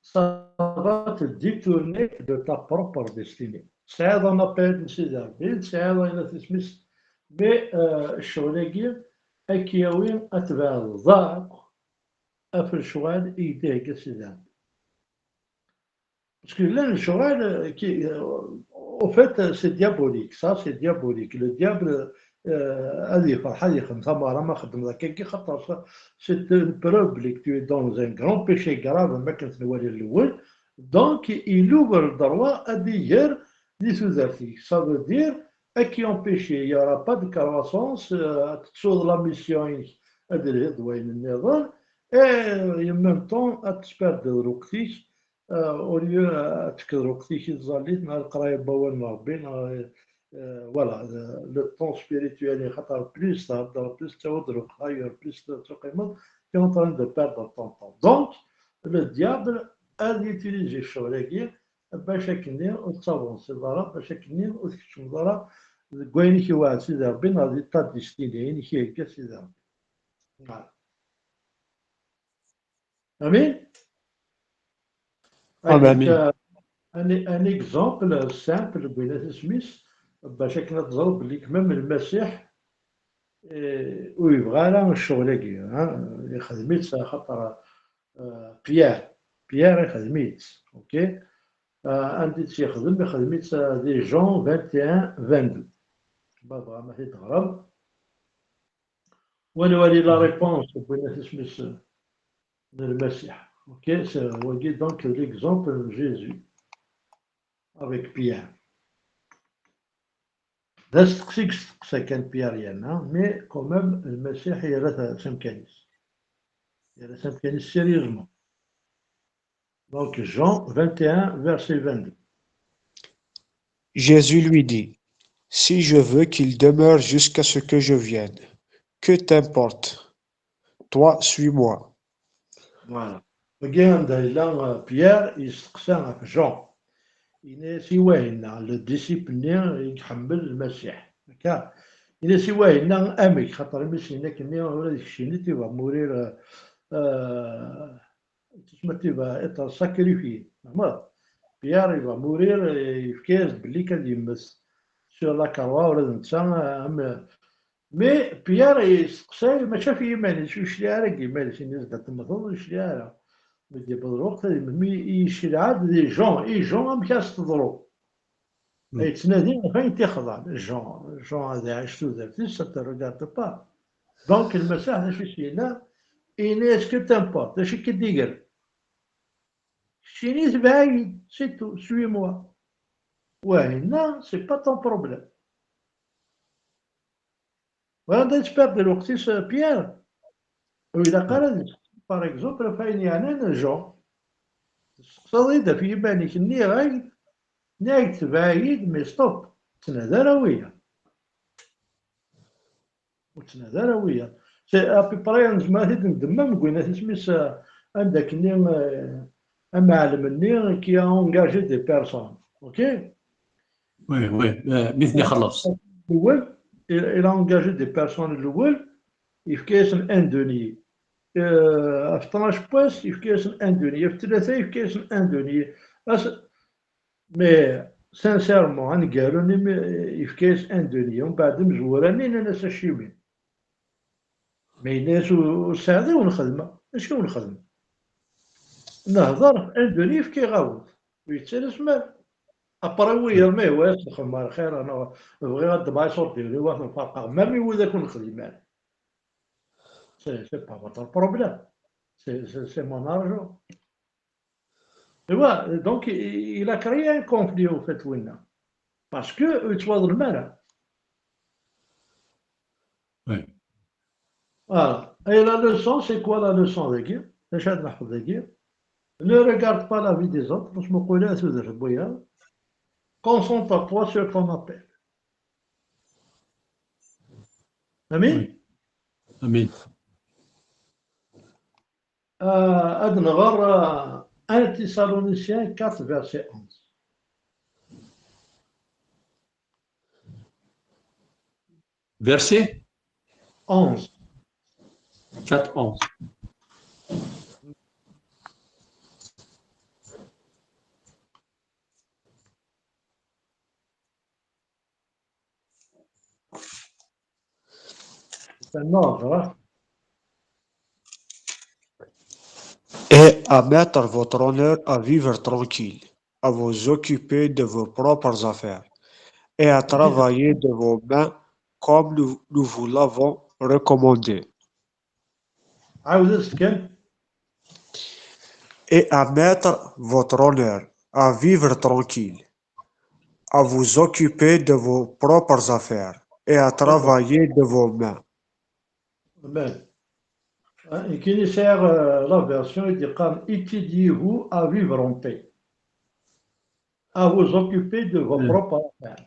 ça va te détourner de ta propre destinée. Tesɛiḍ un appel n Sidi Ṛebbi, tesɛiḍ ayen at isem-is, mais, euh, ccɣel-agi ad k-yawi ad tbeɛdeḍ akk ɣef lecɣal i k-d-ihegga Sidi Ṛebbi. Parce que llan lecɣal, euh, qui, euh, au fait, euh, c'est diabolique, ça, c'est diabolique. Le diable, euh, ad yefreḥ, ad yexdem tameɣra ma xeddmeḍ akkagi, xaṭer ça, c'est une preuve que tu es dans un grand péché grave, am akken t-nwali l-ewwel. Donc, il ouvre le droit ad iger di tudert-ik. Ça veut dire, ad k-empêcher, il y aura pas de croissance, euh, ad tettuḍ la mission-ik, ad d-telhiḍ d wayen nniḍen, et en même temps, ad tesperdeḍ lweqt-ik, euh, au lieu, euh, ad tekkeḍ lweqt-ik i tẓallit, neɣ leqraya n wawal n Ṛebbi, neɣ, euh, voilà, euh, le temps spirituel, xaṭer plus theddreḍ, plus tettawiḍ lweqt ailleurs, plus tettuqqimeḍ, tu es en train de perdre ton temps. Donc, le diable ad utiliser ccɣel-agi bac akkenni ur tettavansiḍ ara, bac akkenni ur tkeččmeḍ ara deg wayen i k-iwɛed Sidi Ṛebbi, neɣ di ta destinée i k-ihegga Sidi Ṛebbi. Voilà. Amin? Amin, amin. Euh, un, un exemple simple, n win at isem-is, bac akken ad teẓreḍ belli kmam Lmasiḥ, eh, ur yebɣi ara ccɣel-agi, hein? Ixdem-itt axaṭer, euh, Pierre, Pierre ixdem-itt, ok? Euh, anda i tt-yexdem? Ixdem-itt, euh, di Jean vingt et un, vingt-deux. Ma tebɣam ad t-id-teɣrem. Wa nwali la réponse n win at isem-is, euh, n Lmasiḥ. Ok, c'est, wagi donc l'exemple de Jésus avec Pierre. D asteqsi i yesteqsa kan Pierre yerna, mais quand même Lmasiḥ yerra-t s amkan-is. Yerra s amkan-is sérieusement. Donc Jean vingt et un, verset vingt-deux. Jésus lui dit, si je veux qu'il demeure jusqu'à ce que je vienne, que t'importe? Toi, suis-moi. Voilà. Wagi anda yella, euh, Pierre yesteqsa ɣef Jean. Yenna-yas i wahinna, le disciple-nni i iḥemmel Lmasiḥ. Akka. Yenna-yas i wahinna, amek? Xaṭer imi s-yenna akkenni, ula d keččini, tu vas mourir, euh, euh, tu vas être sacrifié. Tfehmeḍ? Pierre, il va mourir, euh, yefka-yas-d belli kan ad yemmet sur la croix, ula d netta, euh, am, Mais Pierre yesteqsay, mačči ɣef yiman-is, ur yecliɛ ara deg yiman-is, yenna-as-d ad temmteḍ, ur yecliɛ ara. Mi d-yewweḍ lweqt, ad yemmet, mi yecleɛ-d di Jean, i Jean amek ad s-teḍru. Hmm. Yettnadi ɣef ayen t-ixḍan. Jean, Jean ad iɛic tudert-is, ça te regarde pas. Donc, Lmasiḥ d acu i s-yenna? Yenna-yas, que t'importe, d acu i k-id-iger? Keččini tbeɛ-iyi-d, c'est tout, suis-moi. Wahinna, c'est pas ton problème. Wala da yettperd lweqt-is, euh, Pierre. Ur ilaq ara ad yesteqsi, par exemple, ɣef wayen yeɛnan Jean. Testeqsaḍ-iyi-d ɣef yiman-ik, nniɣ-ak-d, nniɣ-ak-d tbeɛ-iyi-d, mais stop, ur ttnadi ara wiyaḍ. Ur ttnadi ara wiyaḍ. C'est à peu près, nezmer ad t-id-ndemm am win at isem-is, euh, anda akkenni, euh, amɛellem-nni qui a engagé des personnes. Ok? Oui, oui. Euh, mi ten-ixelleṣ. L'ewwel, il, il a engagé des personnes, l'ewwel, yefka-yasen un denier. Euh, ɣef tnac n wass, yefka-yasen un denier. Ɣef tlata, yefka-yasen un denier. As-, mais, sincèrement, aneggaru-nni, mi, yefka-yas un denier. Umbeɛd, imezwura-nni, nnan-as acimi. Mais yenna-yas ur sɛiɣ i wen-xedmeɣ. Acu i wen-xedmeɣ? Nehder, un denis, fkiɣ-awen-t. Ur yettales mara. Après, wiyaḍ ma yehwa-yas lxedma ar xir, neɣ bɣiɣ ad d-bɛiṣ ur d-yuli, wa ten-ferqeɣ. Même i widak ur nexdim ara. C'est pas votre problème. C'est mon argent. Tu vois, donc il a créé un conflit au fait, winna. Parce que ur yettwaḍlem ara. Voilà. Et la leçon, c'est quoi la leçon dagi? D acu ad neḥfeḍ dagi? Ne regarde pas la vie des autres, ur smuqul ara tudert n wiyaḍ. Concentre-toi sur ton appel. Amin? Amin. Euh, ad nɣer, euh, un Thessaloniciens quatre, verset onze. Verset? Onze. Quatre, onze. C'est un ordre, hein. Et à mettre votre honneur à vivre tranquille, à vous occuper de vos propres affaires et à travailler de vos mains comme nous, nous vous l'avons recommandé. عاود اسكن. Et à mettre votre honneur à vivre tranquille, à vous occuper de vos propres affaires et à travailler de vos mains. Amen. Hein, et qui sert, euh, la version, il dit, comme, étudiez-vous à vivre en paix, à vous occuper de vos propres affaires.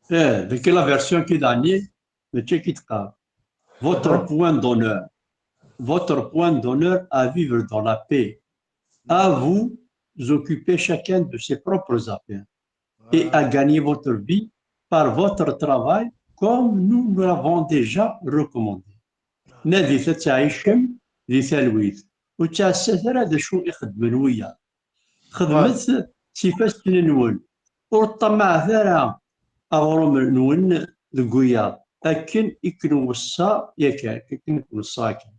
Eh, de quelle version qui donne, de qui te parle? Votre point d'honneur, votre point d'honneur à vivre dans la paix, à vous occuper chacun de ses propres affaires et à gagner votre vie par votre travail, comme nous l'avons déjà recommandé. Nadit ad tɛicem di talwit, ur ttɛassat ara d acu i xeddmen wiyaḍ. Xedmet s ifassen-nwen. Ur ṭṭamaɛet ara aɣrum-nwen deg wiyaḍ, akken i ken-weṣṣa yakan, akken i ken-weṣṣa akken.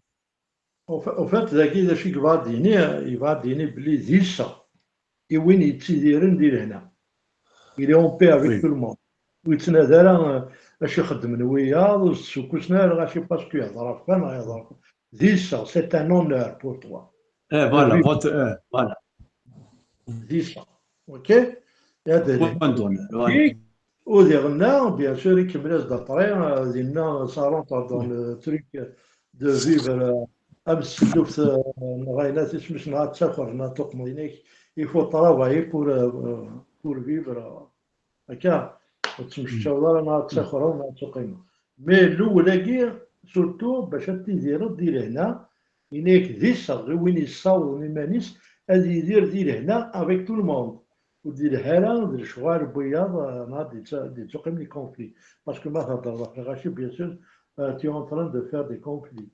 Au fa-, au fait, dagi d acu i yebɣa ad d-yini? Yebɣa ad d-yini belli d iseɣ i win yettidiren di lehna. Il est en paix avec tout le monde. Ur yettnadi ara, euh, acu xeddmen wiyaḍ, ur s-ssukkusen ara, ɣaci parce que yehder ɣef kan, yehder ɣef kan. D iseɣ, c'est un honneur pour toi. Eh, voilà, votre, eh, voilà. D iseɣ. Ok? Point d'honneur, voilà. Et, u diɣenna, bien sûr, ikemmel-as-d après, euh, dinna, ça rentre dans le truc de vivre, euh, am tselluft, euh, neɣ ayen at isem-is neɣ ad taker neɣ tuqmeḍ-inek, il faut travailler pour, euh, pour vivre, euh, akka, ur tettmecčaweḍ ara neɣ ad takreḍ neɣ ad tuqimeḍ. Mais lewwel-agi, surtout, bac ad tidireḍ di lehna, yenna-yak d iseɣ i win yessawḍen iman-is ad yidir di lehna avec tout le monde. Ur d-yelhi ara d lecɣal n wiyaḍ, euh, neɣ ad d-yettuqim les conflits. Parce que ma theddreḍ ɣef lɣaci, bien sûr, euh, tu es en train de faire des conflits.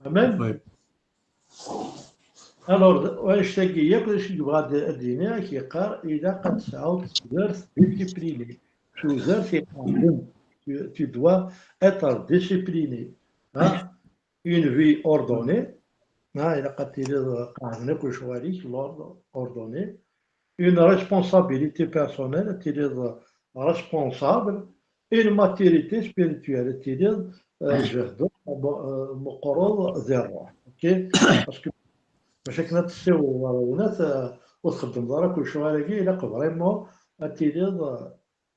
Amen? Oui. Alors, annect-agi yakk d acu i yebɣa ad, ad d-yini, ad k-yeqqar, ilaq ad tesɛuḍ tudert disciplinée. Tudert iqeɛden. Tu, tu dois être discipliné. Hein? Une vie ordonnée. Hein? Ilaq ad tiliḍ qeɛden akk lecɣal-ik, l'ordre ordonné. Une responsabilité personnelle, ad tiliḍ responsable. Une maturité spirituelle, ad tiliḍ, euh, jehd, euh, meqqreḍ di ṛṛuḥ. Ok? Parce que bac akken ad tessiwḍeḍ ɣer wnat, euh, ur txeddmeḍ ara kul ccɣel-agi, ilaq vraiment ad tiliḍ, euh,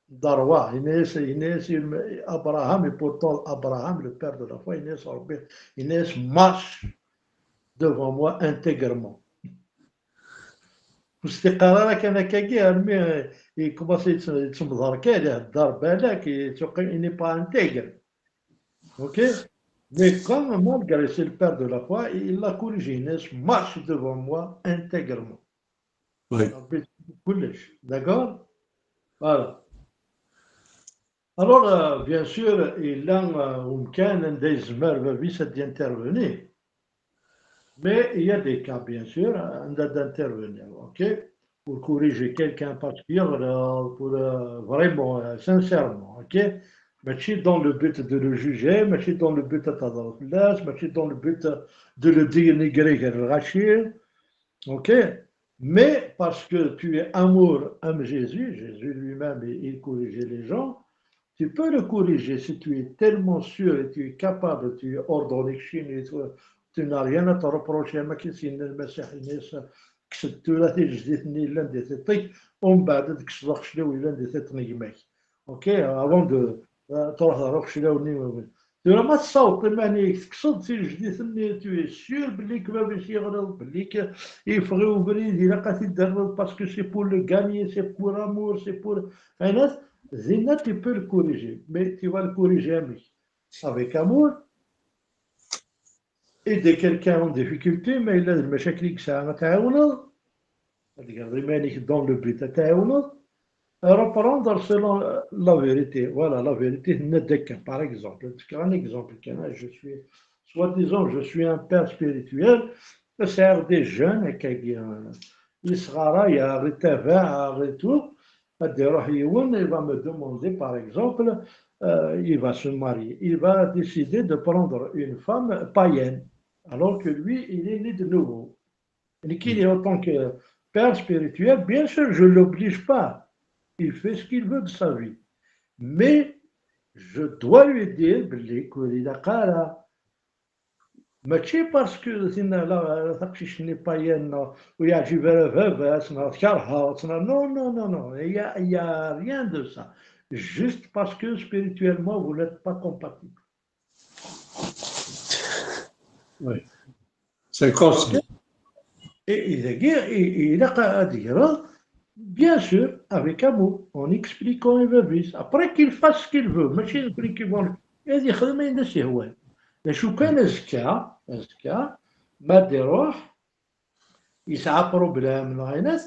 d ṛṛwa. Yenna-yas, yenna-yas Abraham, et pourtant Abraham, le père de la foi, yenna-yas Ṛebbi, yenna-yas: marche devant moi intègrement. Ur s-t-iqqar ara kan akkagi, armi, euh, il commence yettemḍer kan, ihedder balak, il n'est pas intègre. Ok? Mais quand, malgré c'est le père de la foi, il l'a corrigé, il dit: marche devant moi intègrement. Oui. Ṛebbi kullec, d'accord? Voilà. Alors, euh, bien sûr, il a, euh, umkan anda yezmer bab-is ad d-intervenir. Mais il y a des cas, bien sûr, anda ad d-intervenir, ok? Pour corriger quelqu'un parce que, euh, pour, euh, vraiment, euh, sincèrement, ok? Mačči dans le but de le juger, mačči dans le but ad tehḍreḍ fell-as, mačči dans le but de le dénigrer, gar lɣaci. Ok? Mais parce que tu es amour, aime Jésus, Jésus lui-même, il, il corrigeait les gens, tu peux le corriger si tu es tellement sûr et tu es capable, tu es ordonné, tu n'as rien à te reprocher, ma qu'est-ce qu'il ne kkes-d tura tijejdit-nni yellan di tiṭ-ik, umbeɛd ad tekkseḍ axeclaw yellan di tiṭ n gma-k. Ok, avant de, euh, truḥeḍ ɣer uxeclaw-nni. Tura ma tessawḍeḍ iman-ik, tekkseḍ tijejdit-nni, tu es sûr belli k bab-is yeɣleḍ, belli k-, yeffeɣ i ubrid, ilaq ad t-id-terreḍ parce que c'est pour le gagner, c'est pour amour, c'est pour, ayen, dinna tu peux le corriger, mais tu vas le corriger amek? Avec amour, aider quelqu'un en difficulté, ma yella d lmacakel i yesɛa ad tɛawneḍ, ad tgerḍ iman-ik dans le but ad tɛawneḍ, reprendre selon la vérité. Voilà, la vérité, tenna-d akka, par exemple. Ad fkeɣ un exemple kan, je suis, soi-disant, je suis un père spirituel, sɛiɣ des jeunes, akkagi, euh, yesɣarayeɣ, itabaɛeɣ et tout, ad d-iruḥ yiwen, il va me demander, par exemple, euh, il va se marier, il va décider de prendre une femme païenne, alors que lui, il est né de nouveau. Nekkini, en tant que père spirituel, bien sûr, je l'oblige pas. Il fait ce qu'il veut de sa vie. Mais je dois lui dire belli ur ilaq ara. Mačči parce que tinna la taqcict-nni païenne, neɣ ur yeɛǧib ara baba-s, neɣ tkerheḍ-tt, neɣ, non, non, non, non, il y a, il y a rien de ça. Juste parce que spirituellement, vous n'êtes pas compatibles. Oui. C'est le constat. Et, et dagi, i-, ilaq ad d-tegreḍ, bien sûr, avec amour, en expliquant i baba-s. Après qu'il fasse ce qu'il veut, mačči d nekni qui vont, ad yexdem ayen i s-yehwan. D acu kan, azekka, azekka, ma d-iruḥ, yesɛa problème, neɣ ayen,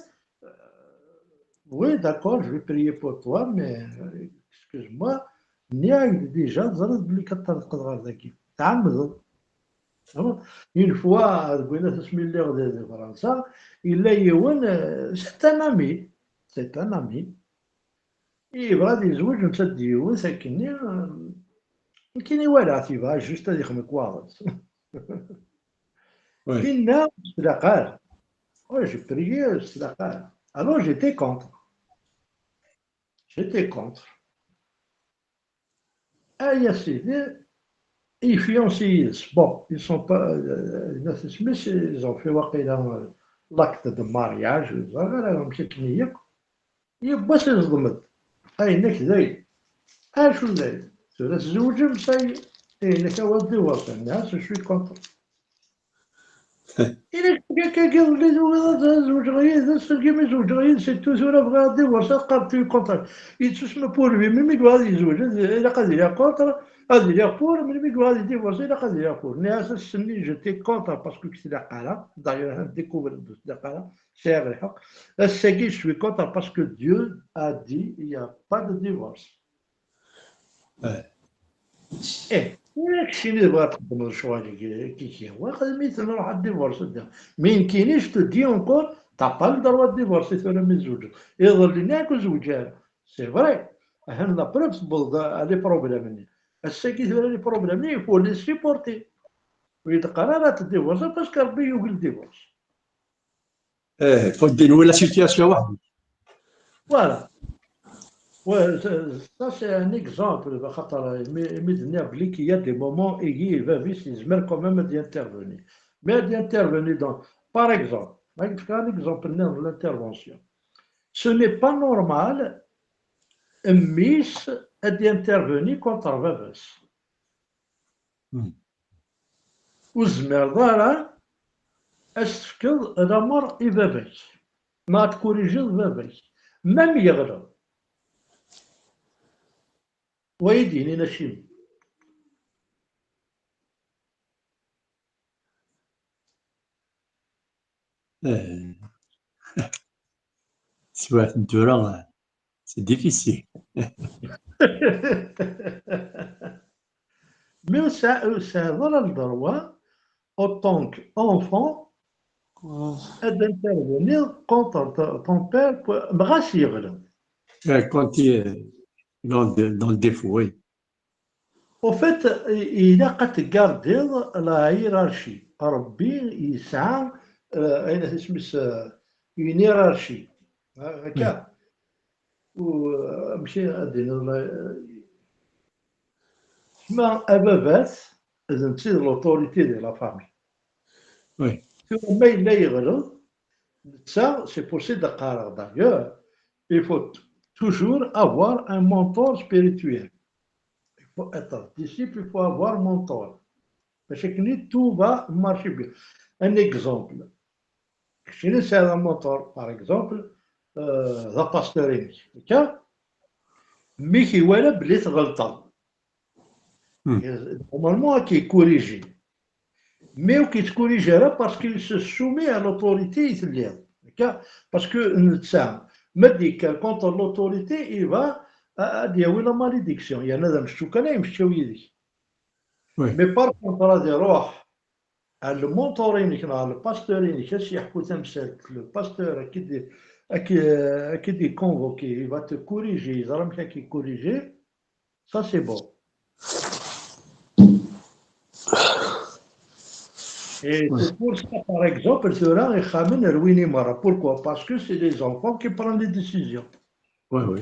oui, d'accord, je vais prier pour toi, mais, euh, excuse-moi, nniɣ-ak-d déjà, teẓriḍ belli ad tṭerḍqeḍ ɣer dagi. Tɛemmdeḍ. Une fois, deg wayen asmi lliɣ di, di Fransa, yella yiwen, euh, c'est un ami, c'est un ami. Yebɣa ad yezweǧ netta d yiwet akkenni, euh, nekkini walaɣ-t yebɣa juste ad yexdem lekwaɣeḍ. Oui. Tinna s tlaqal. Oui, j'ai prié s tlaqal. Alors j'étais contre. J'étais contre. Ay a sidi, les fiancés, bon, ils sont pas, euh, ils ont fait waqila, euh, l'acte de mariage, ẓriɣ ara amek akken i yakk. Yiwwas iẓḍem-d. Ayen-ak d ayen. Acu d ayen? Tura tzewǧem, ça y est. Ayen-ak a wa divorce, nniɣ-as, je suis contre. Ilak akka iḍelli tugiḍ ad zewǧeɣ yid-s, imi zewǧeɣ yid-s, surtout tura bɣiɣ divorce, ad qqar tu es contre. Yettusem pour lui, melmi yebɣa ad yezweǧ, ad, ilaq ad iliɣ contre, ad iliɣ pour, melmi yebɣa ad divorce, ilaq ad iliɣ pour. Nniɣ-as ass-nni, j'étais contre parce que ur k-tlaq ara, d'ailleurs, ad découvrir ur k-tlaq ara, sɛiɣ lḥeqq. Ass-agi, je suis contre parce que Dieu a dit, il n'y a pas de divorce. Ouais. Eh, ur ak-ssini tebɣa ad txedmeḍ lecɣal-agi, kiki. Wa xdem-iten, ruḥ ad divorce da. Mais nekkini, je te dis encore, t'as pas le droit de divorcer tura mi tzewǧeḍ. Iḍelli-nni akk ur zewǧ ara. C'est vrai. Ahan la preuve tewweḍ à les problèmes-nni. Ass-agi tura les problèmes-nni, il faut les supporter. Ur yi-d-qqar ara ad tdivorceḍ parce que Rebbi yugi le divorce. Eh, faut dénouer la situation. Voilà. Ouais, ça, ça, c'est un exemple, axaṭer mi, mi d-nniɣ belli qu'il y a des moments igi bab-is yezmer quand même ad intervenir. Mais ad intervenir dans, par exemple, ma nefka un exemple de l'intervention. Ce n'est pas normal mmi-s ad intervenir contre baba-s. Hmm. Ur tezmireḍ ara ad s-tefkeḍ lamer i baba-k, neɣ ad tkurijiḍ baba-k, même yeɣleḍ. Wa i d-yinin acimi. Eh. Teswiɛt n tura, c'est difficile. Mais ur tesɛiḍ ara le droit, en tant qu'enfant, ad intervenir contre ton père, ɣas yeɣleḍ. Eh, quand il est dans, dans le défaut, oui. Au fait, i- ilaq ad tgardiḍ la hiérarchie. Ṛebbi yesɛa, euh, ayen isem-is, euh, une hiérarchie. Akka. U, euh, amek ad d-iniḍ la- ma ababat d netta i d l'autorité de la famille. Oui. Tura ma yella yeɣleḍ, netta, c'est pour ça i d-qqareɣ d'ailleurs, il faut t- toujours avoir un mentor spirituel. Il faut être disciple, il faut avoir mentor. Parce que tout va marcher bien. Un exemple. Keččini tesɛiḍ un mentor, par exemple, euh, d apasteur-inek, akka? Mi k-iwala belli tɣelṭeḍ. Hmm. Normalement, ad k-ikkuriji. Mais ur k-yettkkuriji ara parce qu'il se soumet à l'autorité i telliḍ. Akka? Parce que netta, ma d-yekker contre l'autorité, il va, a- ad yawi la malédiction. Yerna d amecču kan ay yemecčaw yid-k. Oui. Mais par contre, ad iruḥ ar le mentor-inek neɣ ar le pasteur-inek, ad s-yeḥku tamsalt, le pasteur ad k-id- ad k- ad k-id-iconvoquer, il va te corriger, yeẓra amek ad k-corriger, ça c'est bon. Et Ouais. C'est pour ça, par exemple, tura ixxamen rwin-iyi merra. Pourquoi? Parce que c'est les enfants qui prennent les décisions. Oui, oui.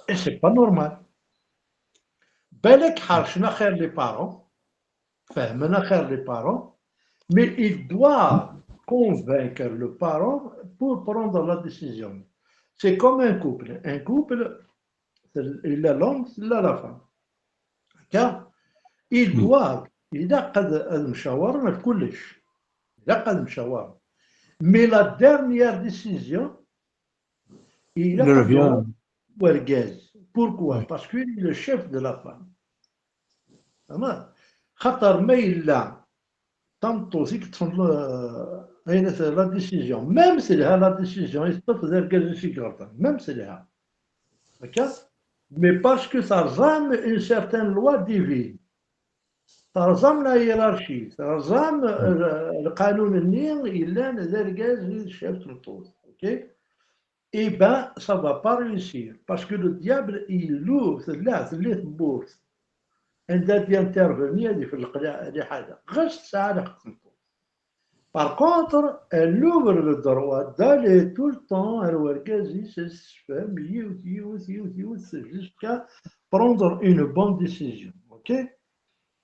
Et c'est pas normal. Balak ḥercen axir les parents, fehmen axir les parents, mais il doit convaincre le parent pour prendre la décision. C'est comme un couple. Un couple, il a l'homme, il a la femme. Car il Hmm. doit, il a ad, ad mcawaren ɣef kullec. Il a ad mcawaren. Mais la dernière décision, il a Il revient. Wergaz. Pourquoi? Oui. Parce qu'il est le chef de la femme. Vraiment. Xaṭer ma yella tameṭṭut i yeṭṭfen, euh, ayen la décision, même si la décision i teṭṭef d argaz-is i iɣelṭen, même si la. Akka? Mais parce que terẓam une certaine loi divine. Terẓam la hiérarchie, terẓam, euh, lqanun-nni yellan d argaz i d chef tmeṭṭut. Ok? Eh ben, ça va pas réussir. Parce que le diable, il loue, c'est là, c'est les bourses. Anda d-intervenir, il faut le qla-, les hada. Ɣas tesɛa lḥeqq tmeṭṭut. Par contre, elle ouvre le droit d'aller tout le temps à l'orgasme, c'est femme, yiwet, yiwet, yiwet, yiwet, jusqu'à prendre une bonne décision. Ok?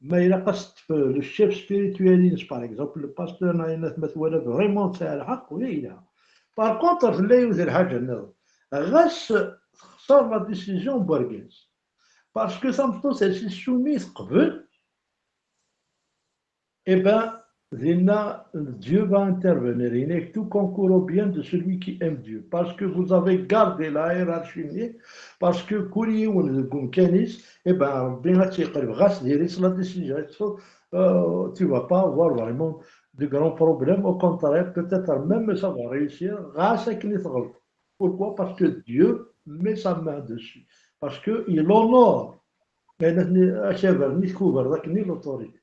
Ma ilaq ad s-teṭṭef le chef spirituel-ines, par exemple, le pasteur, neɣ ayen ma twala vraiment tesɛa lḥeqq, ula yelha. Par contre, tella yiwet lḥaǧa nniḍen. Ɣas texṣer la décision n wergaz. Parce que tameṭṭut, elle s'est soumise, teqbel, eh ben, dinna, Dieu va intervenir. Il n'est tout concours au bien de celui qui aime Dieu. Parce que vous avez gardé la hiérarchie, parce que kul yiwen deg umkan-is, eh ben, Rebbi ad tt-yeqleb. Ɣas diri-tt la décision, euh, tu vas pas avoir vraiment de grands problèmes. Au contraire, peut-être même ça va réussir, ɣas akken i tɣelṭeḍ. Pourquoi? Parce que Dieu met sa main dessus. Parce que il honore. Ayen akken i, akabar-nni tkuber, d akken i l'autorité.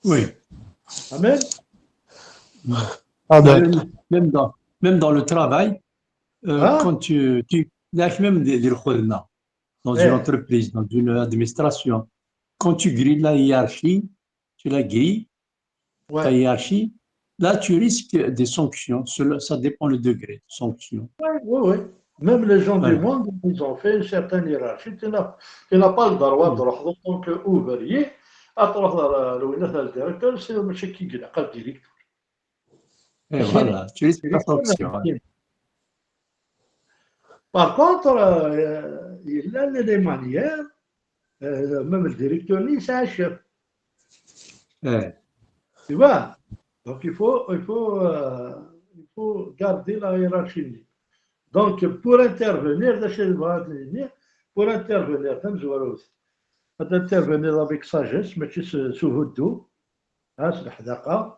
Oui. Amen. Ah ben, même dans, même dans le travail, euh, Ah. Quand tu, tu, là, même des, des recrutements, dans Eh. Une entreprise, dans une administration, quand tu grilles la hiérarchie, tu la grilles, ta Ouais. hiérarchie, là, tu risques des sanctions. Cela, ça dépend le degré de sanction. Oui, oui, oui. Même les gens Voilà. Du monde, ils ont fait une certaine hiérarchie. Tu n'as, tu n'as pas le droit de, en tant qu'ouvrier, à le directeur, c'est le monsieur qui gagne, le directeur. Et voilà, tu risques la sanction. Par contre, euh, il y a les manières, euh, même le directeur, il s'achève. Eh. Tu vois? Donc il faut, il faut, euh, il faut garder la hiérarchie. Donc pour intervenir, pour intervenir, ad intervenir avec sagesse, mais tu se, se, hein, c'est la hdaqa.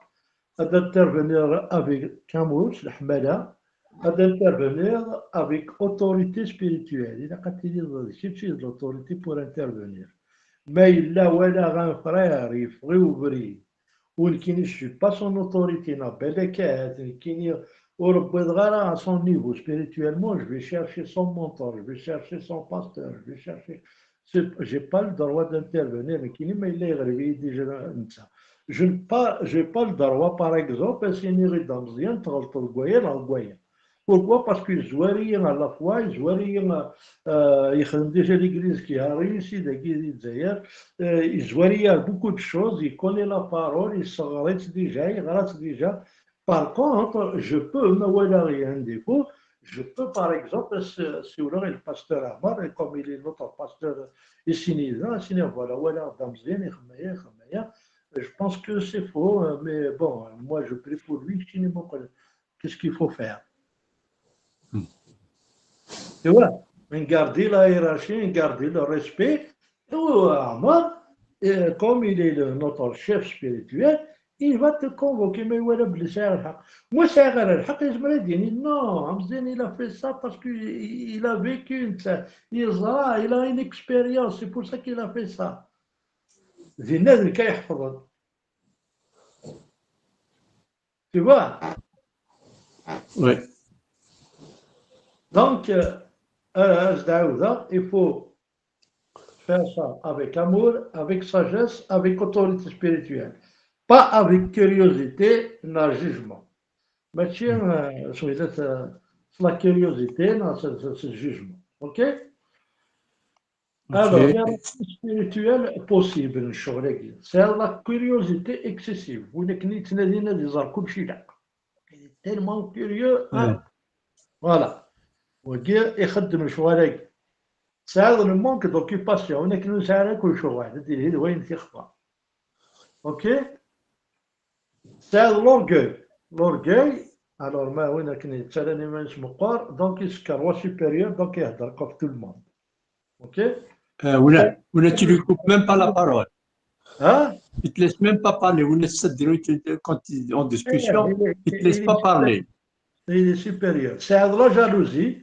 Ad intervenir avec amour, c'est la hmala. Ad intervenir avec autorité spirituelle. Il a l'autorité pour intervenir. Mais il a un frère, il frère, ou qui ne suit pas son autorité, n'a pas de quête, qui ne, ou à son niveau spirituellement, je vais chercher son mentor, je vais chercher son pasteur, je vais chercher J'ai pas le droit d'intervenir, nekkini ma yella yeɣleb-iyi déjà netta. Je n'ai pas, j'ai pas le droit, par exemple, ad s-iniɣ i Dda Meẓyan tɣelṭeḍ deg waya neɣ deg waya. Pourquoi? Parce que yezwar-iyi à la fois, yezwar-iyi, euh, yexdem déjà l'église qui a réussi dagi di Lezzayer, euh, yezwar-iyi à beaucoup de choses, il connaît la parole, yesseɣɣer-itt déjà, yeɣra-tt déjà. Par contre, je peux, ma walaɣ un défaut, je peux, par exemple, s-, siwleɣ i le pasteur Amar, et comme il est notre pasteur ici, voilà, walaɣ Dda Meẓyan ixdem aya, ixdem aya. Je pense que c'est faux, euh, mais bon, moi je prie pour lui, je ne sais pas qu'est-ce qu'il faut faire. Hmm. Tu vois, on garde la hiérarchie, on garde le respect. Et Amar, euh, comme il est le- notre chef spirituel, il va te convoquer, mais voilà, belli sɛiɣ lḥeqq. Ma ur sɛiɣ ara lḥeqq, yezmer ad d-yini, non, Amzin, il a fait ça parce qu'il a vécu, il a une expérience, c'est pour ça qu'il a fait ça. Dinna d nekk ay iḥefḍen. Tu vois? Oui. Donc, euh, euh, il faut faire ça avec amour, avec sagesse, avec autorité spirituelle. Pas avec curiosité, ni jugement. Mais tiens, euh, c'est la curiosité, non, c'est le jugement. OK? Alors, il y a la vie spirituelle possible, c'est la curiosité excessive. Vous n'avez ni tellement curieux. Hein? Voilà. وكي يخدم شوالك. C'est le manque d'occupation. هناك نسعى كل شوال. هذه هي وين تخفى. OK? C'est l'orgueil. L'orgueil. Alors, ma وين كني تسالني ما نسمقر. Donc, il se croit supérieur. Donc, il a tout le monde. OK? Euh, ولا ولا tu lui coupes même pas la parole. Hein? Il te laisse même pas parler. ولا تسدلو, quand il est en discussion, il te laisse pas parler. Il est supérieur. C'est la jalousie.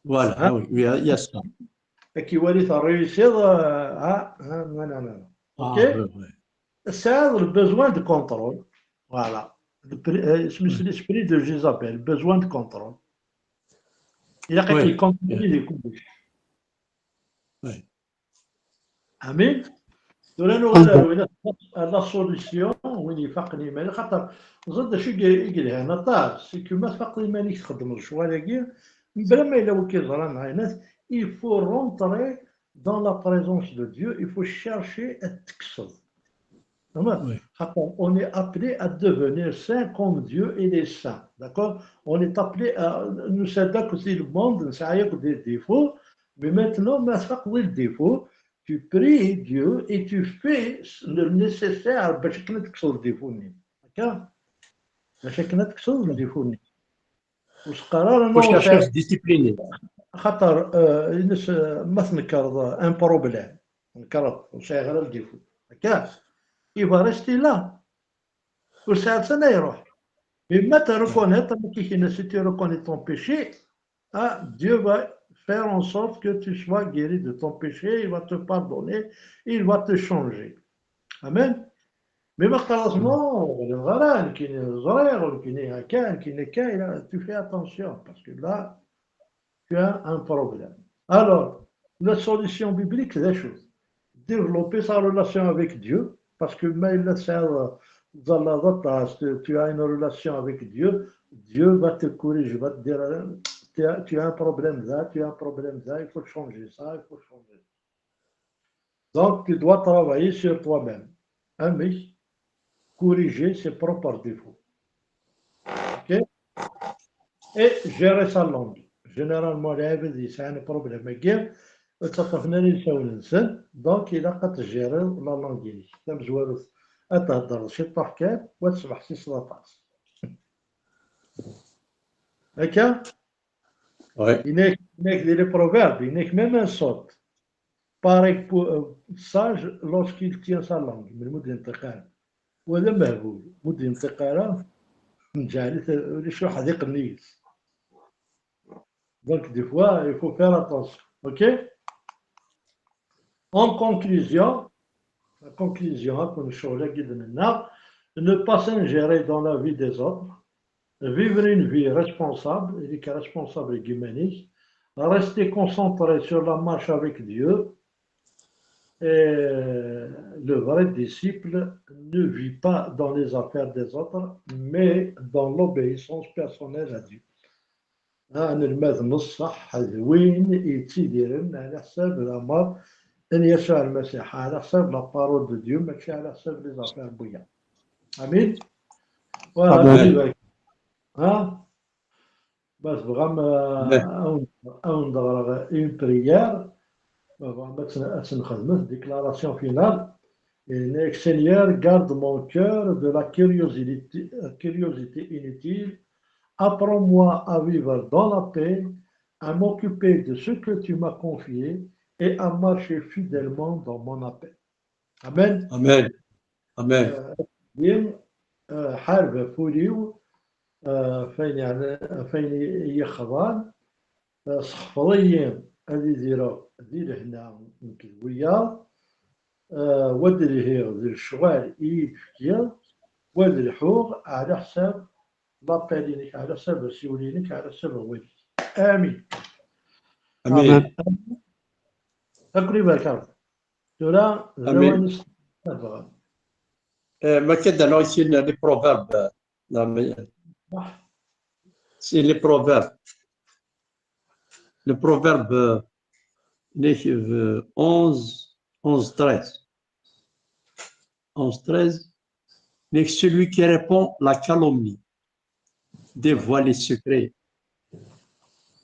Voilà, ah oui, oui, il y a ça. Et qui voit les réussir, euh, ah, ah, non, non, non. OK? Ah, ouais, ouais. C'est le besoin de contrôle. Voilà. Le pri- euh, c'est l'esprit de Jézabel, besoin de contrôle. Il a Oui. Il contrôle les coups. Oui. Amin. Tura nuɣal ar win, ar la solution, win ifaqen iman-is, xaṭer ẓer d acu i i yelhan aṭas, c'est que ma tfaqeḍ iman-ik txeddmeḍ lecɣal-agi, mebla ma yella wi k-iẓran neɣ ayen, il faut rentrer dans la présence de Dieu, il faut chercher ad tekkseḍ. Vraiment. Xaṭer, on est appelé à devenir saint comme Dieu il est saint. D'accord? On est appelé à, nous sommes d'accord, le monde, ça y est, des défauts, mais maintenant, ma tfaqeḍ i le défaut, tu pries Dieu et tu fais le nécessaire باش akken ad tekkseḍ le défaut-nni. D'accord? Bac akken ad tekkseḍ le défaut-nni. Ur s-qqar ara Faut chercher à se discipliner. Xaṭer, euh, ines, euh, ma tnekreḍ, euh, un problème, tnekreḍ ur sɛiɣ ara le défaut. Akka, il va rester là. Ur sɛiɣ ara iruḥ. Mais ma tu reconnais, si tu reconnais ton péché, ah, Dieu va faire en sorte que tu sois guéri de ton péché, il va te pardonner, il va te changer. Amen. Mais ma tqalaḍ, non, ur ɣriɣ ara, nekkini ẓriɣ, nekkini akka, nekkini akka, tu fais attention, parce que là, tu as un problème. Alors, la solution biblique, c'est développer sa relation avec Dieu, parce que ma yella tesɛiḍ, tu as une relation avec Dieu, Dieu va te corriger, va te dire, tu as, tu as un problème là, tu as un problème là, il faut changer ça, il faut changer ça. Donc, tu dois travailler sur toi-même. Amek? Corriger ses propres défauts. OK? Et gérer sa langue. Généralement, les gens ont un problème. Donc, il a qu'à gérer la langue. Tamezwarut, ad tehder ciṭuḥ kan, wa tesmeḥ si ṣṣlaṭas. Akka? Ouais. Il n'est, il n'est que les proverbes, il n'est que même un sot. Pareil pour un sage lorsqu'il tient sa langue. Mais le mot d'intégré. Ou le mehbou, mot d'intégré, donc, des fois, il faut faire attention. OK? En conclusion, la conclusion, hein, pour nous changer de maintenant, ne pas s'ingérer dans la vie des autres, vivre une vie responsable, il est responsable de Guimanis, Rester concentré sur la marche avec Dieu. Et le vrai disciple ne vit pas dans les affaires des autres, mais dans l'obéissance personnelle à Dieu. Anelmad n ṣṣeḥ d win yettidiren ɛla ḥsab lameṛ n Yasuɛ Lmasiḥ, ɛla ḥsab la parole de Dieu, mačči ɛla ḥsab les affaires n wiyaḍ. Amin. Voilà. Amin. Ha? Ma tebɣam, euh, ad wen-, ad wen-d-ɣreɣ une prière, ma tebɣam ad tt-, ad tt-nxedmet, déclaration finale. Et Seigneur, garde mon cœur de la curiosité, curiosité inutile. Apprends-moi à vivre dans la paix, à m'occuper de ce que tu m'as confié et à marcher fidèlement dans mon appel. Amen. Amen. Amen. Euh, ḥareb ɣef wul-iw, euh, ɣef wayen yeɛni, ɣef wayen i yi-ixḍan, euh, sseḥfeḍ-iyi ad idireɣ di lehna nekk d wiyaḍ, euh, wa d lhiɣ d lecɣal i yi-d-tefkiḍ, wa d lḥuɣ ɛla ḥsab l'appel-inek, ɛla ḥsab asiwel-inek, ɛla ḥsab awal-ik. Amin. Amin. Amin. Akk ibarek Rebbi. Tura, d amin. Lawan is-, ma bɣan. Eh, ma akka d-annaɣ sin les proverbes, euh, la me-, c'est les proverbes. Le proverbe, euh, euh, onze, onze treize. Onze treize. Mais celui qui répand la calomnie dévoile les secrets.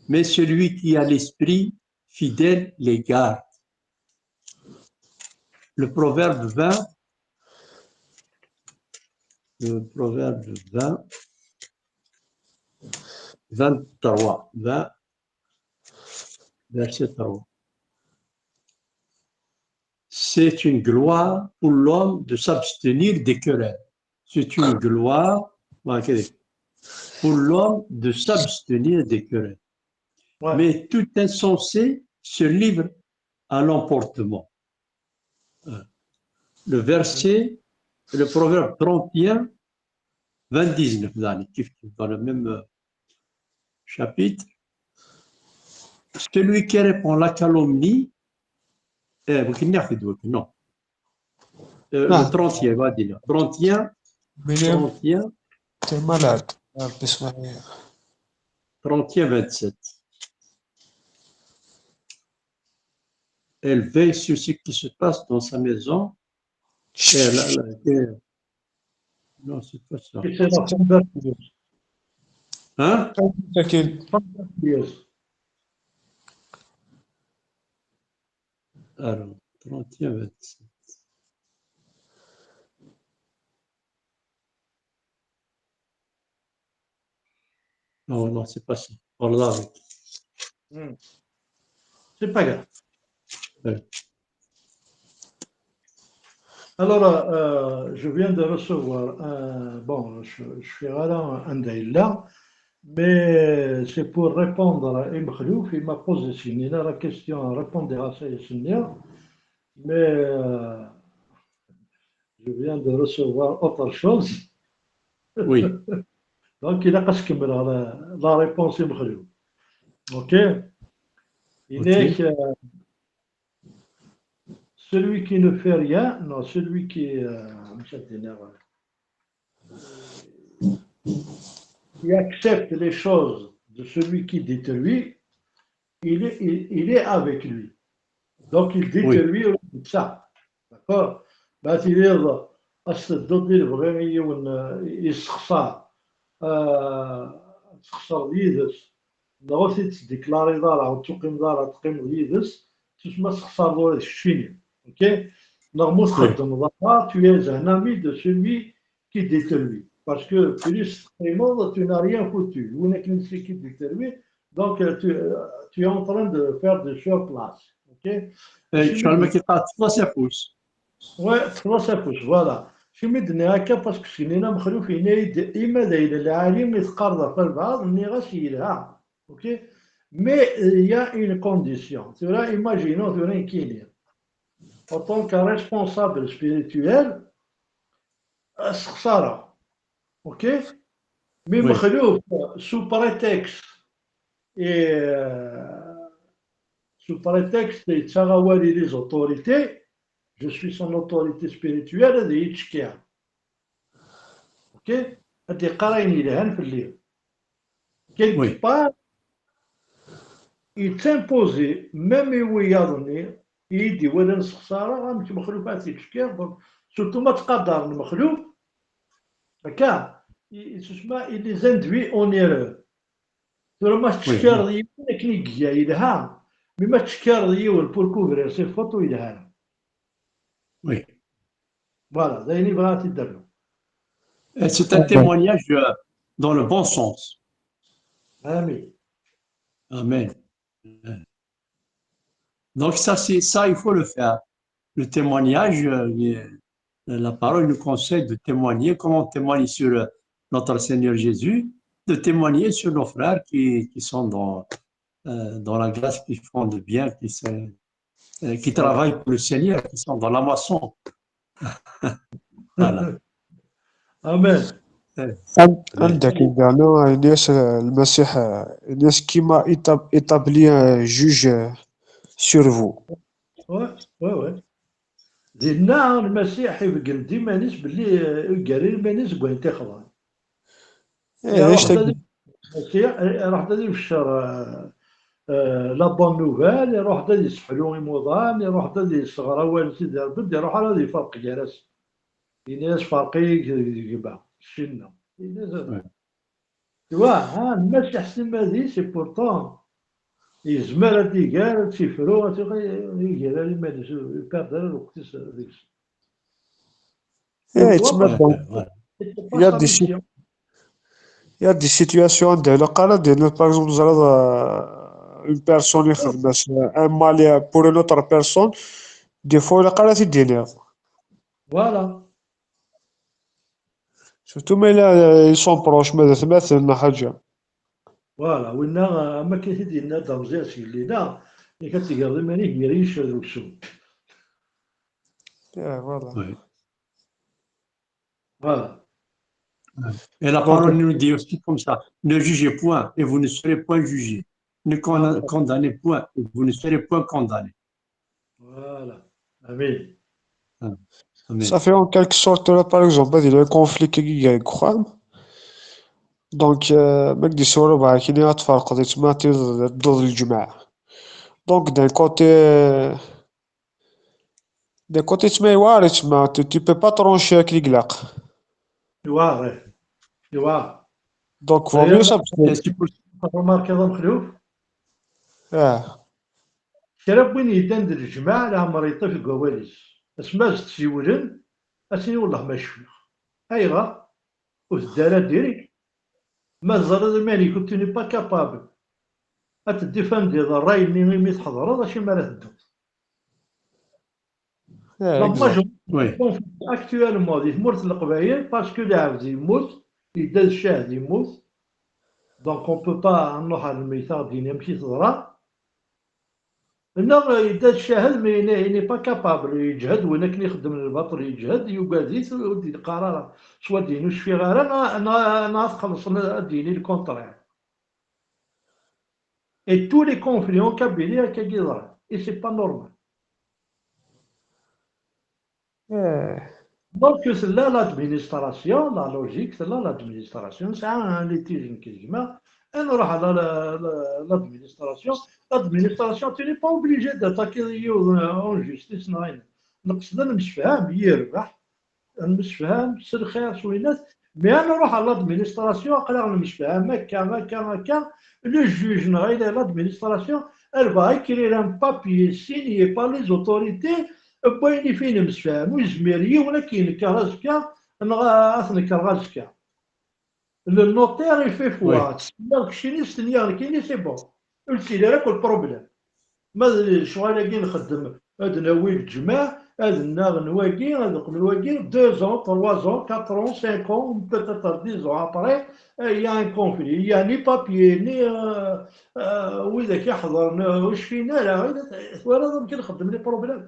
Mais celui qui a l'esprit fidèle les garde. Le proverbe vingt, le proverbe vingt, vingt-trois, vingt, verset trois. C'est une gloire pour l'homme de s'abstenir des querelles. C'est une gloire, voilà, pour l'homme de s'abstenir des querelles. Ouais. Mais tout insensé se livre à l'emportement. Euh, le verset, le proverbe trente et un, vingt-dix-neuf, dans le, dans le même, euh, chapitre. Celui qui répand la calomnie, eh, vous connaissez, non. Euh, le trente et un, va dire. Trente et un, trente et un. T'es malade. Ah, bismillah. Trente et un, vingt-sept. Elle veille sur ce qui se passe dans sa maison. Eh, la, la, eh, non, c'est pas ça. Et c'est la fondation. Hein? Tranquille. Fondation. Alors, trente et un, vingt-sept. Non, non, c'est pas ça. Voilà. Hmm. C'est pas grave. Ouais. Alors, euh, je viens de recevoir un, bon, je, je suis à un, un mail là, mais c'est pour répondre à Mkhlouf, il m'a posé, c'est la question à répondre à ça, mais, euh, je viens de recevoir autre chose. Oui. Donc, il a la, la réponse, Mkhlouf. OK? Il est, euh, celui qui ne fait rien, non, celui qui, euh, qui accepte les choses de celui qui détruit, il est, il, il est avec lui. Donc, il détruit ça. D'accord? Ma tiliḍ, as-tedduḍ di lebɣi i yiwen, euh, yessexṣar, euh, ad txeṣreḍ yid-s, neɣ ur t-id-teddiklaryeḍ ara, ur tuqimeḍ ara, teqqimeḍ yid-s, tusma tesxeṣreḍ ula d keččini. OK? Neɣ ma ur txeddmeḍ ara, tu es un ami de celui qui détruit. Parce que plus teqqimeḍ, tu n'as rien foutu. Win akken qui détruit, donc, euh, tu, euh, tu es en train de faire de surplace. OK? Eh, cɣel ma k-iqqar, teṭṭef-as afus. Ouais, teṭṭef-as afus, voilà. Acimi d-nniɣ akka, parce que Sidna Mexluf yenna-yi-d, ima d ayen lɛali i teqqareḍ ɣef walbeɛḍ, nniɣ-as yelha. OK? Mais, euh, il y a une condition. Tura, imaginons, tura, nekkini, en tant que responsable spirituel, ad sexṣareɣ. OK? Mais Mexluf, sous prétexte, et, euh, sous prétexte yettaɣ awal i les autorités, je suis son autorité spirituelle, ad iyi-d-cekkiɣ. Ok? Ad d-iqqar ayen yelhan fell-i. Quelque part, yettimpozi même i wiyaḍ-nni i yi-d-iwalan sexsareɣ, amek Mexluf ad t-id-cekkiɣ, donc, surtout ma ttqadaren Mexluf, akka, i- yettsusma, il les induit en erreur. Tura ma tettcekkireḍ yiwen akken i iga yelha, mais ma tettcekkireḍ yiwen pour couvrir ses fautes, ur yelha ara. Oui. Voilà, d ayen i bɣiɣ ad t-id-rnuɣ. Et c'est un témoignage euh, dans le bon sens. Amin. Amen. Donc ça, c'est ça, il faut le faire. Le témoignage, euh, la parole nous conseille de témoigner, comme on témoigne sur euh, notre Seigneur Jésus, de témoigner sur nos frères qui, qui sont dans, euh, dans la grâce, qui font de bien, qui, se- euh, qui travaillent pour le Seigneur, qui sont dans la moisson. Voilà. Amen. عند- عندك إنه الناس المسيح الناس كيما étab- établi un juge sur vous. Ouais, ouais, ouais. Dinna Lmasiḥ ibeggen-d iman-is belli eh, iger iman-is deg wayen t-ixḍan. إيه، علاش Iruḥ-d ad Lmasiḥ, eh, iruḥ-d ad ibeccer eh, eh, la bonne nouvelle, iruḥ-d ad yesseḥlu imuḍan, iruḥ-d ad yesseɣer awal n Sidi Ṛebbi, ur d-iruḥ ara ad iferq gar-asen. Yenna-yas ferq-iyi deg gma, ccinna. Yenna-yas, Ouais. Tu vois, ha, Lmasiḥ s timmad-is, et pourtant, yezmer ad d-iger, ad tt-ifru, ad tt-iger ar iman-is, ur perd ara lweqt-is deg-s. إيه، Tu vois, يتسمى Ouais, donc ouais, voilà. c'est pas il y a sa des si- mission. il y a des situations عندها لو قال دير par exemple زرا une personne يخدم un mal pour une autre personne des fois لو قال تدينيغ Voilà. Surtout mais là ils sont proches ما ثماث ما حاجة. Voilà, winna, am akken i t-id-yenna Dda Meẓyan seg llina, yak ad tgeḍ iman-ik gar yiccer d uksum. إيه، voilà. Ouais. Voilà. Et la parole nous dit aussi comme ça, ne jugez point et vous ne serez point jugés. Ne con- condamnez point et vous ne serez point condamnés. Voilà. Amin. Amen. Ça fait en quelque sorte là, par exemple هذه le conflit كي يجي يقام. Donc euh, ما قديش هو ربع كي نهار تفرق دي تما ضد الجماعة. Donc d'un côté d'un côté تما يواري تما tu tu peux pas trancher avec القلق. Iwa, ouais. Iwa. Donc vaut mieux ça. Et c'est pour- Remarqueḍ a Mexluf, اه kra n win yeddan d lejmaɛ, leɛmer yeṭṭif deg wawal-is. Asmi ad s-d-siwlen, ad s-yini wellah ma cfiɣ. Ayɣer? Ur tedda ara direct. Ma teẓriḍ iman-ik ur tu n'es pas capable ad teddifandiḍ ṛṛay-nni imi tḥeḍreḍ, acimi ara tedduḍ? اه La exact. majorité Oui. des conflits actuellement di tmurt n Leqbayel, parce que lɛebd yemmut, yedda d ccahd yemmut, donc on peut pas nruḥ ar lmeyt ad d-yini amek i teḍra. Neɣ yedda d ccahd, mais il n'est- il n'est pas capable, yeǧhed win akken ixeddmen lbaṭel, yeǧhed, yugad-it, ur d-yeqqar ara, soit d-yini ur cfiɣ ara, neɣ- neɣ neɣ ad xellṣen ad d-yini le contraire. Et tous les conflits en Kabylie, akka i yeḍran. Et c'est pas normal. اه Donc, c'est là l'administration, la logique, c'est là l'administration. C'est un, un litige qui est humain. Et nous, la, la, la, l'administration, l'administration, tu n'es pas obligé d'attaquer en justice, non. نقصد نمسفهام يربح نمسفهام سلخير شوينات. Mais أنا نروح على l'administration أقرأ نمسفهام هكا هكا هكا. Le juge نغير l'administration elle va écrire un papier signé par les autorités. Bwayni fin msefham ur yezmir yiwen ad k-yenker azekka neɣ ad t-nekreɣ azekka. Le notaire il fait foi. Tstenyaɣ keččini, stenyaɣ nekkini, c'est bon. Ur ttili ara akk le problème. Ma d lecɣal-agi nxeddem, ad nawi leǧmaɛ, ad nnaɣen wagi, ad qqmen wagi, deux ans, trois ans, quatre ans, cinq ans, peut-être dix ans après, il y a un conflit. Il y a ni papier, ni euh, euh, widak iḥeḍren ur cfin ara. Twalaḍ amek i nxeddem les problèmes.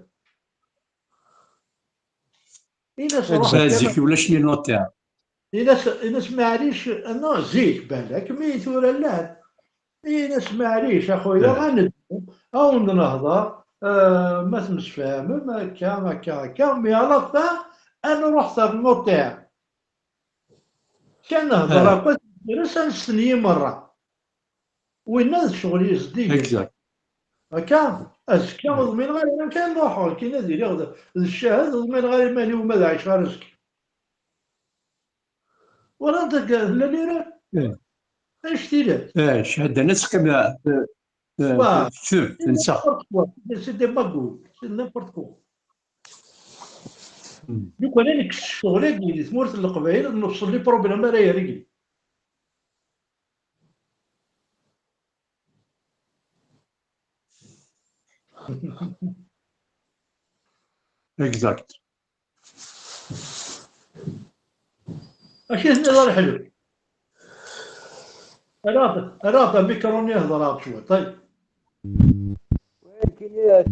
Ines ruḥ zik ulac les notaires. Ines, ines maɛlic, non, zik balak, mi tura llan. Ines maɛlic a xuya, ad neddu. awen-d nehḍer, eh, ma temsefhamem, akka, akka, akka, mais à la fin, ad nruḥ ɣer notaire. Kan nehḍer akk, ad nres, ad nestenyi merra. Winna d ccɣel yezdigen. Exact. Akka, azekka ur ḍmineɣ ara amek ara nruḥeɣ, akken ad iliɣ d, d ccahad, ur ḍmineɣ ara iman-iw ma d ɛiceɣ ara azekka. Walaḍ deg la lira? Eh. Anect ila? Eh, cchada-nni teqqim, eh, eh, tekteb, tensa. C'est n'importe quoi. C'est n'importe quoi. Hmm. Lukan ad nekkes ccɣel-agi di tmurt n Leqbayel, ad nefṣel les problèmes ara yerreglen. Exact. Acu i tenniḍ a Leḥlu? Err-aɣ-d, err-aɣ-d amikru-nni, hder-aɣ-d cwiṭ, ay. Nekkini ad,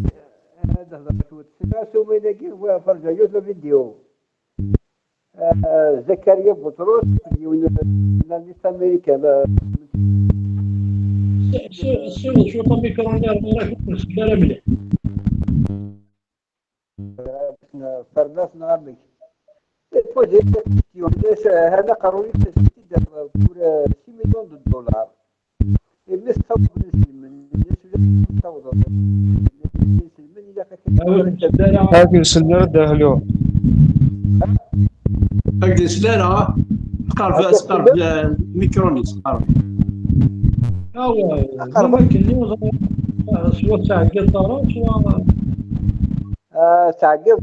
ad hder cwiṭ. Sɛiɣ asumer-agi, ferǧeɣ yiwet la vidéo. Ah, Zakaria Buṭrus, yiwen n journaliste américain, la, s-, s-, ssiweḍ cwiṭ amikru-nni ar ɣur-k, ur k-nesmel ara mliḥ. Fernas neɣ amek? Poser la question, hana aqerruy-is pour, euh, six millions de dollars. Imi tessawḍeḍ iselmen, imi tessawḍeḍ iselmen, ilaq ad Awi, ur nsell ara. Ad nsell ara Dda Ḥlu. Ad nsell ara. Tqerreb, tqerreb, eh, lmikru-nni, tqerreb. Awa, aqerreb. Am akken-nni, eh, swa tettɛeggiḍ ara, swa, eh, tettɛeggiḍ.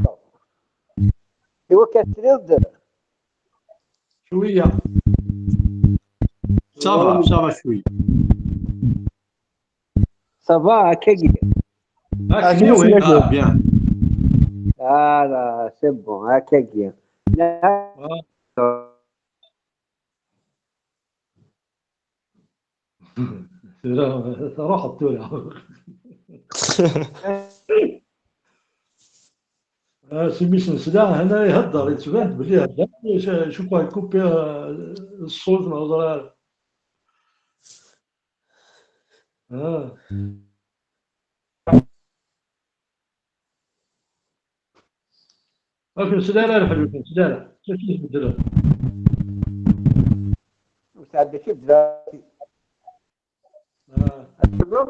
Iwakken ad tiliḍ d Cwiya. Ça va, ça va cwiya. Ça va, akkagi. Ah, bien. Ah, là, c'est bon, akkagi. Ah. Tura, truḥeḍ tura. Ah, s imi s-nesla, hana ihedder, yettban-d belli ihedder, je, je crois, couper, euh, ṣṣut, ma ẓriɣ ara. Ah. Ur k-nesli ara, a Leḥlu, ur k-nesli ara. Acu i tbeddleḍ? Ur sɛeddaɣ acu i beddleɣ. Ah. Ad tebduḍ?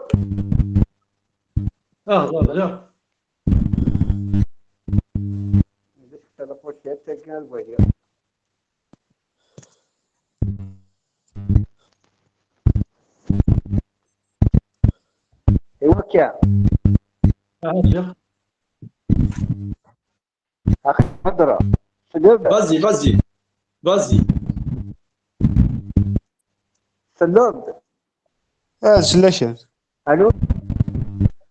Ah, ẓer, ẓer. Ad as-fkeɣ la pochette, tagi ad waliɣ. Iwakken. Ah, ẓer. Axi hedreɣ. Vas-y, vas-y. Vas-y. Tselleḍ? Ah, nsell-ak. Allô?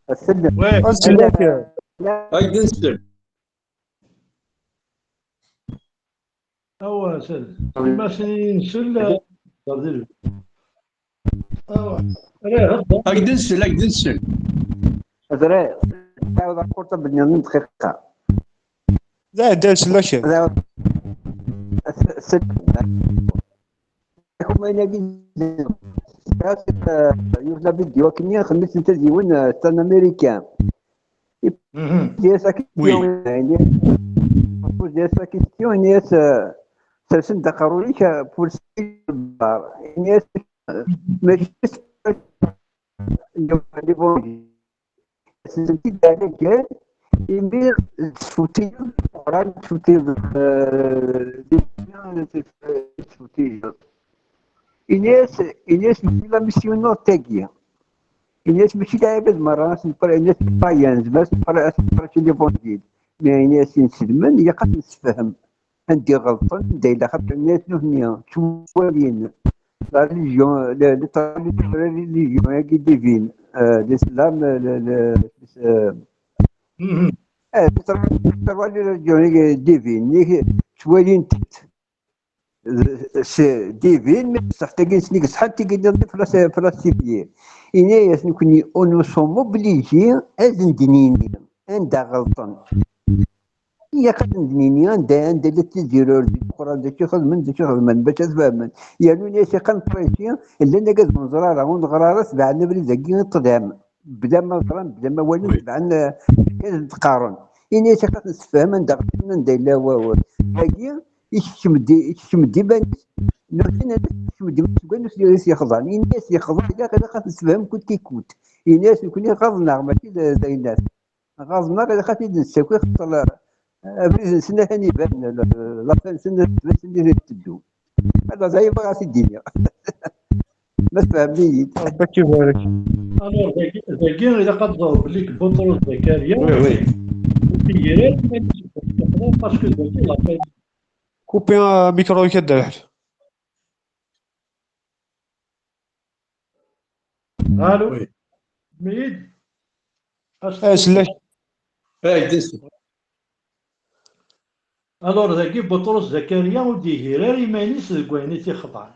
Tselleḍ? Ouais. Ah, nsell-ak. Ad k-nsell. Awa, sel. Imassen i nsell, ẓer di lbi. Awa. Ad k-d-nsell, ad k-d-nsell. Ẓriɣ. Ɛawed ɣer portable-nni n dqiqa. D aɛeddan s lacan. Ɛawed. S-, s-, Ayen-agi, yiwet la vidéo akken xedmet-tent ad yiwen, euh, c'est un Américain. Mhm. Poser la question, poser la question, yenna-yas, euh, sersen-d aqerruy-ik, euh, pour essayer de voir. Yenna-yas, euh, mačči Sent-id ɛlagan, imi tesfutiyeḍ Leqran, tesfutiyeḍ, eh, tesfutiyeḍ. Ini-as, ini-as, mačči la mission-inu d tagi. Ini-as, mačči d aɛibad merra, asen-, ini-as, païens, zemreɣ asen-, asen-, asen-, l'évangile. Mais ini-as, inselmen, ilaq ad nessefhem anda i ɣelṭen, anda yella, xaṭer nniɣ-ak nutni ttwalin la religion, le, le, la religion-agi divine, euh, l'islam, le, le, le, euh, eh, ttwalin la religion-agi divine, ttwalin-tt, euh, c'est divine, mais bṣaḥ tagi-nsen i yeṣḥan, tigi nniḍen fell-as, fell-as tibyi. Ini-as nekkni, nous sommes obligés ad sen-d-nini anda ɣelṭen. Ilaq ad d-nini anda, anda la ttidiren, di Leqran, d acu i xedmen, d acu i xedmen, bac ad fehmen. Yernu ini-as iqqan ṭrisi, llan agad ur neẓri ara, ur neɣri ara, tebɛen abrid-agi i ṭṭlam. bla ma ẓran, bla ma walan, tebɛen, eh, kan d-qqaren. Ini-as, ixaq nessefhem anda, anda yella wa-, wa-, wagi, ikekcem-d, ikekcem-d iman-is. Neɣ kan ikekcem-d iman-is seg wayen i s-yexḍan. Ini-as yexḍa, ilaq, ilaq ad t-nessefhem kut ki kut. Ini-as nekkni ɣaḍen-aɣ, mačči d, d aynas. Ɣaḍen-aɣ, ilaq ad t-id-nessaki, xaṭer, eh, abrid-nsen atan iban, la, la, la fin-nsen, la fin-nsen i tetteddu. Ala, d ayen bɣiɣ ad t-id-iniɣ. Ma tfehmem-iyi-d. Rebbi ibarek. Alors, dagi, dagi, ilaq ad teẓreḍ belli Buṭrus Zakarya, oui, oui, ur t-igi ara, parce que dagi, la fin. Couper un micro, Dda Lḥed. Allô? Oui. Meyid? Eh, s-, la-, eh, dis. Alors, dagi, Buṭrus Zakarya ur d-igir ara iman-is deg wayen i t-ixḍan.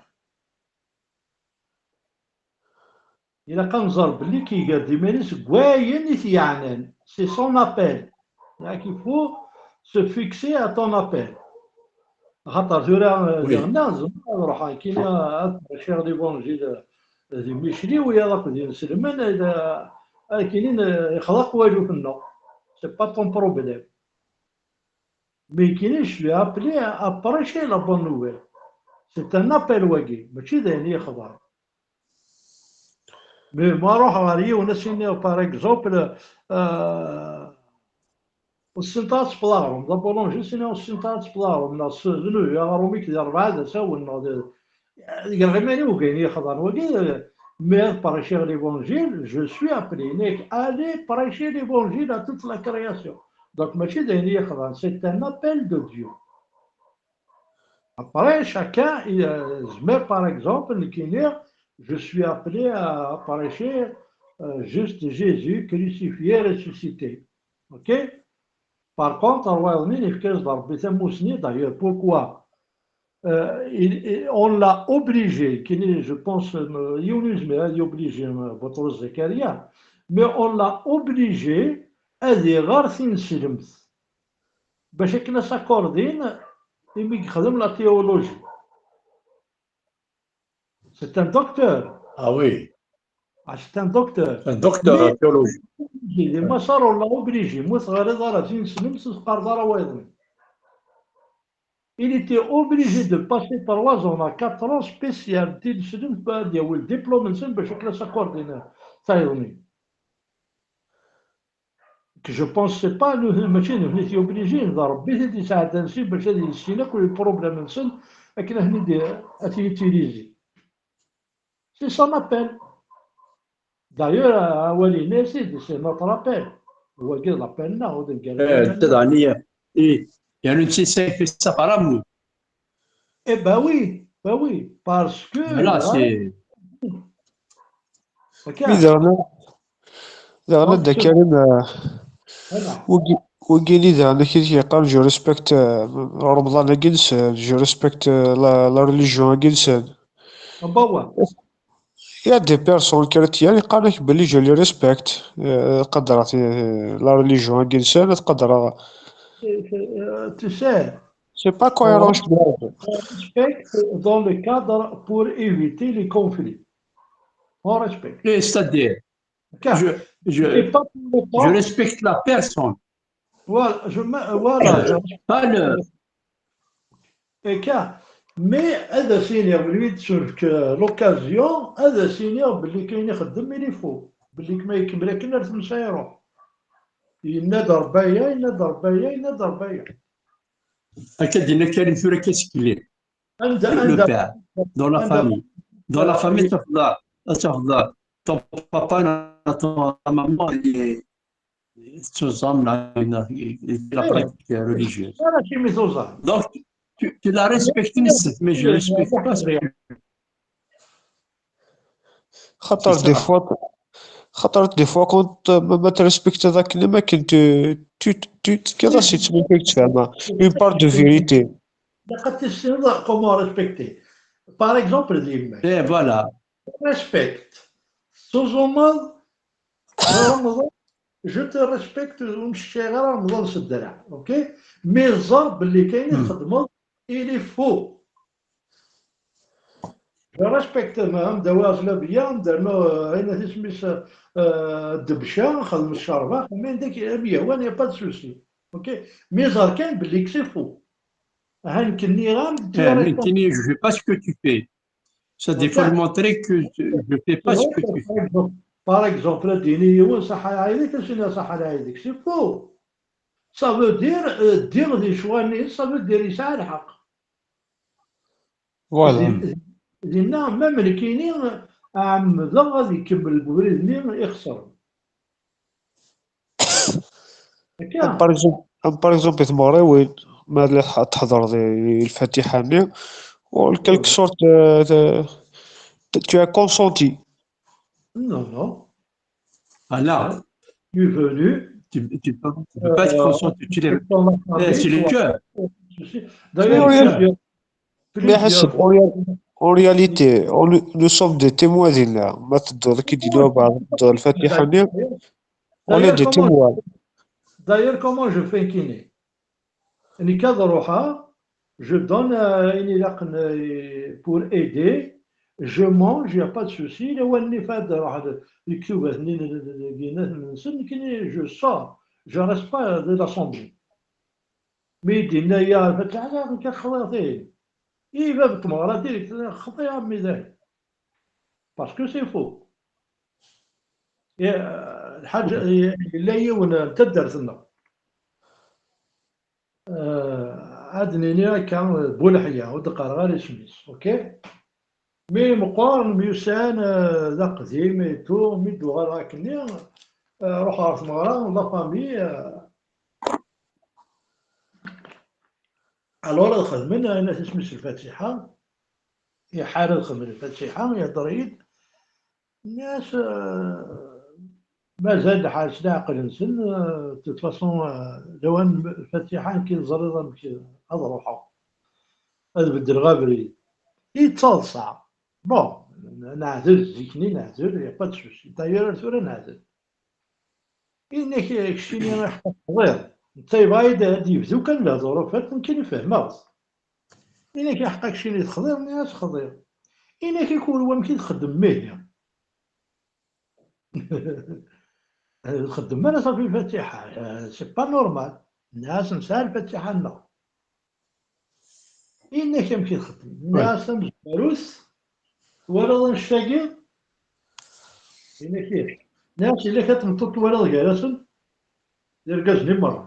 Ilaq ad nẓer belli kiger-d iman-is deg wayen i t-yeɛnan. C'est son appel. Donc, il faut se fixer à ton appel. Axaṭer tura, eh, oui, diɣenna, zemreɣ ad ruḥeɣ, nekkini, ad prêchiɣ l'évangile, eh, di Micli, wiyaḍ akk d inselmen, eh, ad k-inin, eh, ixḍa-k walu fell-aɣ. C'est pas ton problème. Mais nekkini, je suis appelé à, à prêcher la bonne nouvelle. C'est un appel wagi, mačči d ayen i ixḍan. Mais ma ruḥeɣ ɣer yiwen, ad s-iniɣ, par exemple, euh, ur tessineḍ ara ad tefkeḍ aɣrum, d abulunji, ad s-iniɣ ur tessineḍ ara ad tefkeḍ aɣrum, neɣ s-, d nehhu aɣrum-ik di rebɛa d asawen, neɣ d, greɣ iman-iw deg ayen i ixḍan wagi, mais ad prêchiɣ l'évangile, je suis appelé, nekk, aller prêcher l'évangile à toute la création. Donc, mačči d ayen i ixḍan, c'est un appel de Dieu. Après, chacun, il, euh, zemreɣ, par exemple, nekkini, je suis appelé à prêcher, euh, juste Jésus crucifié, ressuscité. Ok? Par contre, ar wayeḍ-nni, yefka-as-d Rebbi tamusni, d'ailleurs, pourquoi? Euh, il, il, on l'a obligé, nekkini, je pense, euh, yiwen ur yezmir ad yobligé, euh, Buṭrus Zakarya, mais on l'a obligé ad iɣer tineslemt. Bac akken ad s-akkordin imi yexdem la théologie. C'est un docteur. Ah oui. Ah, c'est un docteur. Un docteur en théologie. Mais di Maṣer ur la obligé, mu teɣriḍ ara tineslemt, ur teqqareḍ ara wayeḍ. Il était obligé de passer trois ans à quatre ans spécial tineslemt, ad yawi le diplôme-nsen bac akken ad s-akkordin tayeḍ-nni. Que je pense, c'est pas, nous, mačči d nutni i t-yobligin, d Rebbi i t-id-yesɛeddan sin bac ad yessin akk les problèmes-nsen akken ad ten-id-, ad t-utiliser. C'est son appel. D'ailleurs, awal-ines, c'est notre appel. Wagi d l'appel-nneɣ, ur d-neggar ara iman-nneɣ. Eh, d-, eh, yernu netta yessakf-it s aqramu. Eh ben oui, ben oui, parce que, voilà, là, c'est, ok. Mi daɣen, daɣen, donc, Dda Karim, euh, voilà, wigi, wigi-nni daɣen, ak-, yeqqar, je respecte, euh, Remḍan-agi-nsen, je respecte, euh, la, la religion-agi-nsen. Ah bah ouais. Il y a des personnes chrétiennes, yeqqar-ak belli je les respecte, euh, qadreɣ, euh, la religion-agi-nsen, qadreɣ. C'est, c'est, euh, tu sais, c'est pas cohérent, je trouve. On respecte dans le cadre pour éviter les conflits. On respecte. Et c'est-à-dire, je, je, c'est pas pour autant, je respecte la personne. Voilà, je me, voilà, je respecte. Pas le, eka, mais ad as-iniɣ, melmi d-tefk l'occasion, ad as-iniɣ belli kayen ixeddem il est faux. Belli kma ikemmel akken ar tmes iruḥ. Yenna-d Rebbi aya, yenna-d Rebbi aya, yenna-d Rebbi aya. Akka d-yenna Karim tura, qu'est-ce qu'il est? Anda, le, anda, père. Dans la, anda, famille. Dans la, euh, famille, oui. Tafḍa, tafḍa. Ton papa, ton maman, il est, il est sous homme, là, il a, il, il a, eh, pratique religieuse. Voilà, c'est mes os. Donc, tu, tu l'as respecté, mais je respecte pas ce que Xaṭer des fois, xaṭer des fois, quand, euh, ma, ma trespektiḍ akken am akken, tu, tu, tu, tefkiḍ-as yettmekka yettfehma. Une part de vérité. Ilaq ad tissineḍ comment respecter. Par exemple, d yemma-k. Eh, voilà. Respect. Tettuẓumeḍ, Remḍan, je te respecte, ur m-cciɣ ara Remḍan s ddreɛ, ok? Mais ẓer belli kayen i txeddmeḍ, il est faux. Je respecte, ma, am Dawa Aslabiya, am Dano, euh, ayen at isem-is, euh, Debca, xedm ccerba, mais d ak-, am yehwan, y a pas de souci. Ok? Mais ẓer kan belli que c'est faux. Ha, nekk nniɣ-am-d, tu es Ah, responsable. Nekkini, je fais pas ce que tu fais. Ça, des fois, montrer que je, je fais pas ce que tu fais. Par exemple, par exemple, ad d-yini yiwen, ṣaḥa lɛid-ik, ad s-iniɣ ṣaḥa lɛid-ik. C'est faux. Ça veut dire, euh, ddiɣ di ccɣel-nni, ça veut dire yesɛa lḥeqq. Voilà. Din-, dinna, même nekkini, ɛemmdeɣ ad ikemmel deg ubrid-nni ixesren. Akka. Am par exemple, am par exemple, i tmeɣriwin, ma la tḥ-, tḥeḍreḍ i, i lfatiḥa-nni, en quelque sorte, euh, tu as consenti. Non, non. Ah là, tu es venu. Tu, tu peux, tu peux pas être consenti, tu l'es. Eh, c'est le cœur. D'ailleurs, mais en réalité, on, nous sommes des témoins, là. Ma tedduḍ ki d-inu, ma tedduḍ lfatiḥa-nni, on est des témoins. D'ailleurs, comment je fais, Kini? Nekk ad ruḥeɣ, je donne, euh, ayen ilaqen, euh, pour aider, je mange, y a pas de souci. Lawan-nni fad ruḥ d-, yektubat-nni n, n, n, n, n, nsen, nekkini, je sors, je reste pas de l'assemblée. Mi d-yenna ya lfatiḥa, nekk xḍiɣ tihin. I bab n tmeɣra direct, xḍiɣ a mmi dahi. Parce que c'est faux. Eh, lḥaǧa, yella yiwen n taddart-nneɣ. Eh, ad nini akka, Bu Leḥya, ur d-qqareɣ ara isem-is, ok? Mi meqqar, myussan, eh, d aqdim et tout, mi d-uɣaleɣ akkenni, eh, ruḥeɣ ɣer tmeɣra, la famille, eh, alors ad xedmen, ayen at isem-is lfatiḥa, iḥar ad xedmen lfatiḥa, ihedder-iyi-d, nniɣ-as, eh, mazal lḥal s leɛqel-nsen, eh, de toute façon, eh, lawan lfatiḥa nekk i teẓriḍ amek ad ruḥeɣ, ad beddleɣ abrid. Yettaḍsa. Bon, neɛdel, zik-nni neɛdel, y a pas de souci. D'ailleurs, ar tura neɛdel. Inek keččini aḥeqqa texḍiḍ. Netta yebɣa ad, ad yebdu kan lehdur, ufat nekkini fehmeɣ-t. Inek aḥeqqa keččini texḍiḍ, nniɣ-as xḍiɣ. Inek i kul wamek i txeddem ihi. Txeddem ara safi lfatiḥa, c'est pas normal. Nniɣ-as nesɛa lfatiḥa-nneɣ. Yenna-k amek i txeddem. Nniɣ-as tamezwarut, twalaḍ annect-agi? Yenna-k ih. Nniɣ-as yella kra n tmeṭṭut twalaḍ gar-asen? D irgazen i merra.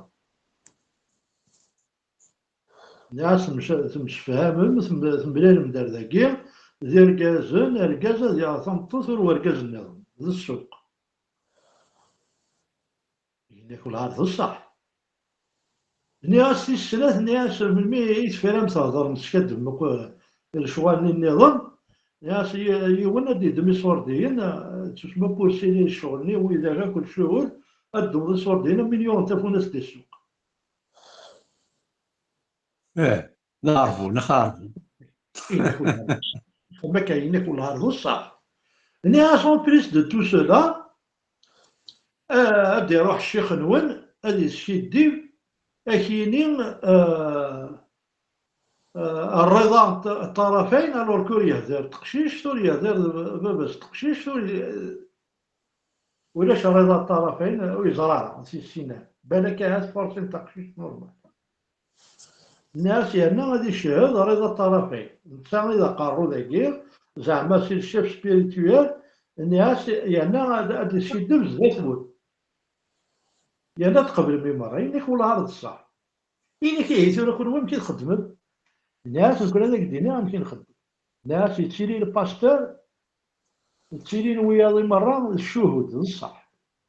Nniɣ-as temc-, temsefhamem, tem-, temlalem-d ar dagi, d irgazen, argaz ad yaɣ tameṭṭut ur wergaz nniḍen, d ssuq. Yenna-k welɛad d ṣṣeḥ. Nniɣ-as tis snat, nniɣ-as melmi i tefram theḍrem teskaddem akk lecɣal-nni nniḍen, nniɣ-as y-, yiwen ad d-yeddem iṣurdiyen, eh, tusma pour sili ccɣel-nni, widak akk lecɣal, ad ddmeḍ iṣurdiyen am win yuɣen tafunast di ssuq. Eh, d aɣerbu, neɣ aɣerbu. Am akka, yenna-k welɛad d ṣṣeḥ. Nniɣ-as en plus de tout cela, eh, ad d-iruḥ ccix-nwen, ad yeskiddib, ad k-yini, eh, eh, rriḍa n t-, ṭṭarafayn, alors que ur yehdir d teqcict, ur yehdir d baba-s n teqcict, ur y-, ulac rriḍa n ṭṭarafayn, ur yeẓra ara, si ssinan. Balak ahat forsin taqcict normal. Nniɣ-as yerna ad icehhed rriḍa n ṭṭarafayn. Netta i d aqerru dagi, zeɛma si le chef spirituel, nniɣ-as yerna ad, ad iskiddeb zdat-wen. Yerna tqeblem i merra, yenna-k welɛad d ṣṣeḥ. Yenna-k ihi tura kunwi amek i txeddmem? Nniɣ-as nekkni ad ak-d-iniɣ amek i nxeddem. Nniɣ-as yettili le pasteur, ttilin wiyaḍ i merra d ccuhud, d ṣṣeḥ.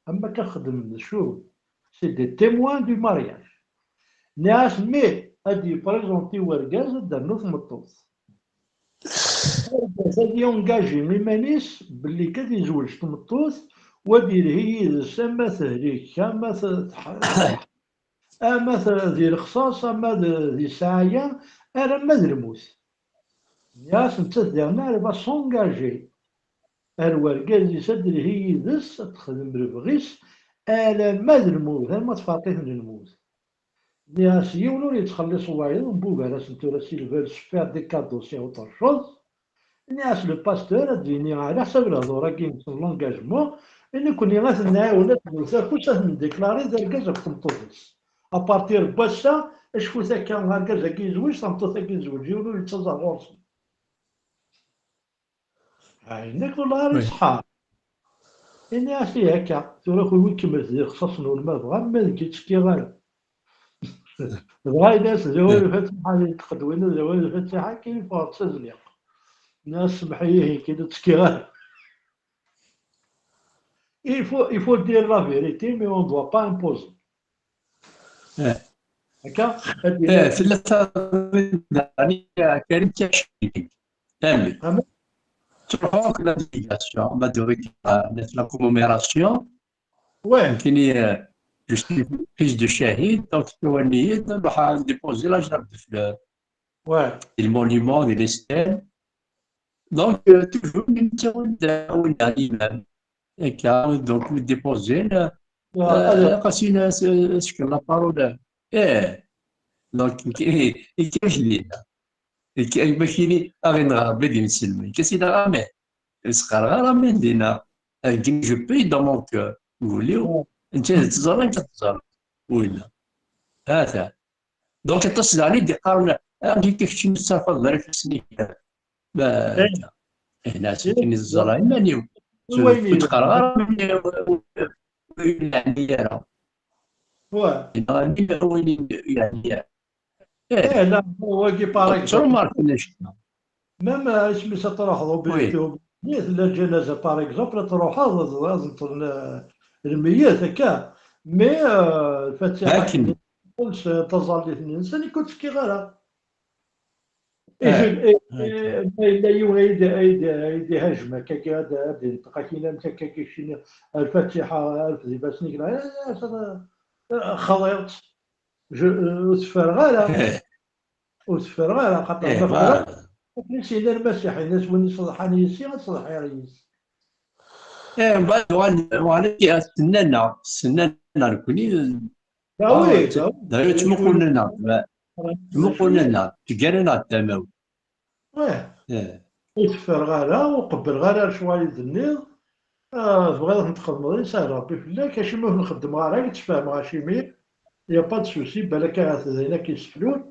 Am akka xeddmen d ccuhud. C'est des témoins du mariage. Nniɣ-as, mais ad d-yeprézenti wergaz, ad d-ternu tmeṭṭut. Argaz ad yungaji iman-is belli kan ad yezweǧ tmeṭṭut, u ad yelhi yid-s ama tehlik, ama t-, tḥ-, ama t-, di lexṣaṣ, ama d, di sɛaya, alamma d lmut. Nniɣ-as nettat diɣen elle va s'engager ar wergaz-is ad d-telhi yid-s, ad texdem lebɣi-s, alamma d lmut, arma tferq-iten lmut. Nniɣ-as yiwen ur yettxelliṣ wayeḍ, mbugar-asen tura s'ils veulent se faire des cadeaux, c'est autre chose. Ini-as le pasteur ad d-yini ɛla ḥsab lehdur-agi n l'engagement, i nekkni ad ten-nɛiwen, ad d-newwet afus, ad ten-ndeklari d argaz akked tmeṭṭut-is. Apartir n wass-a, acku-t akka argaz-agi yezweǧ, tameṭṭut-agi tezweǧ, yiwen ur yettaẓ ar ɣur-sen. Ɛyin-ak, wellah ar iṣeḥḥa. Ini-as ih akka, tura kunwi kemmlet di lexṣaṣ-nwen ma tebɣam, ma deg-i ttekkiɣ ara. Dɣa ini-as d awal lfatiḥa, yeṭṭeq-d winna d awal lfatiḥa, akken i ffɣeɣ d tazniqt. Ini-as semmeḥ-iyi, akken ur ttekkiɣ ara. Il faut, il faut dire la vérité, mais on ne doit pas imposer. Akka, ad d-yini- Eh, tella taɣuri n Dani Karim Tiacini. Amek? Amek? Truḥ akk la délégation, ma d-, la commémoration. Ouais. Nekkini, euh, je suis fils de shahid, donc ttawalen-iyi-d, nruḥ à déposer la gerbe de fleurs. Ouais. Di le monument, di les stèles. Donc, euh, toujours, nettawal-d, euh, winna, imam. Akka, donc, mi déposer, euh, euh, ad- qas-in, euh, c'est, c'est que la parole, euh, eh, donc, i, i, i, i, ma kini, aɣ-in ɣer Rebbi d imselmen. Kasi da amen. Ur s-qqareɣ ara amen dinna. Akken je paye dans mon cœur. Ul-iw, netta d tẓalli, netta d tẓalli. Winna. Hata. Donc, aṭas daɣen i d-iqqaren, "Ah, amek akka keččini ur tettafeḍ ara ifassen-ik?" Ba-, eh, nɛas akken i ẓẓalleɣ iman-iw. Ur ttqareɣ ara win ur yeɛni ara. Neɣ win ur yeɛni ara. Eh, la, wagi, par exemple. Ttrumarken acemma. Même, euh, isem-is ad truḥeḍ au Oui. Beyt, au Beyt, tella lǧanaza, par exemple, ad truḥeḍ, ad, ad ẓeṭṭen, euh, lmeyyet, akka. Mais, euh, lfatiḥa, akken. Taẓallit-nni-nsen, i ken-tt-fkiɣ ara. Et je, et, et, ma yella yiwen ay d, ay d, ay d-ihajjem akkagi, ad, ad d-inṭeq akin amek akkagi keččini, Lfatiḥa, alef di ifassen-ik, xḍiɣ-tt. Je, ur teffereɣ ara. Ur teffereɣ ara, xaṭer ma teffereɣ, akken i s-yenna Lmasiḥ, yenna-as win iṣeḍḥan yis-i, ad ṣeḍḥiɣ yis. Eh, mbeɛd uɣalen, uɣalen stennan-aɣ, stennan-aɣ nekkni. Ah, oui, ah, oui. Ttmuqulen-aɣ, ttmuqulen-aɣ, ttgaren-aɣ-d tamawt. Ouais. Eh. Ur teffereɣ ara, ur qebbleɣ ara lecɣal i d-tenniḍ. Ah, tebɣiḍ ad ten-txedmeḍ, yesɛa Rebbi fell-ak, acimi ur ten-xeddmeɣ ara, i tt-fehmeɣ acimi. Y a pas de souci, balak ahat d ayen akka yesseflun.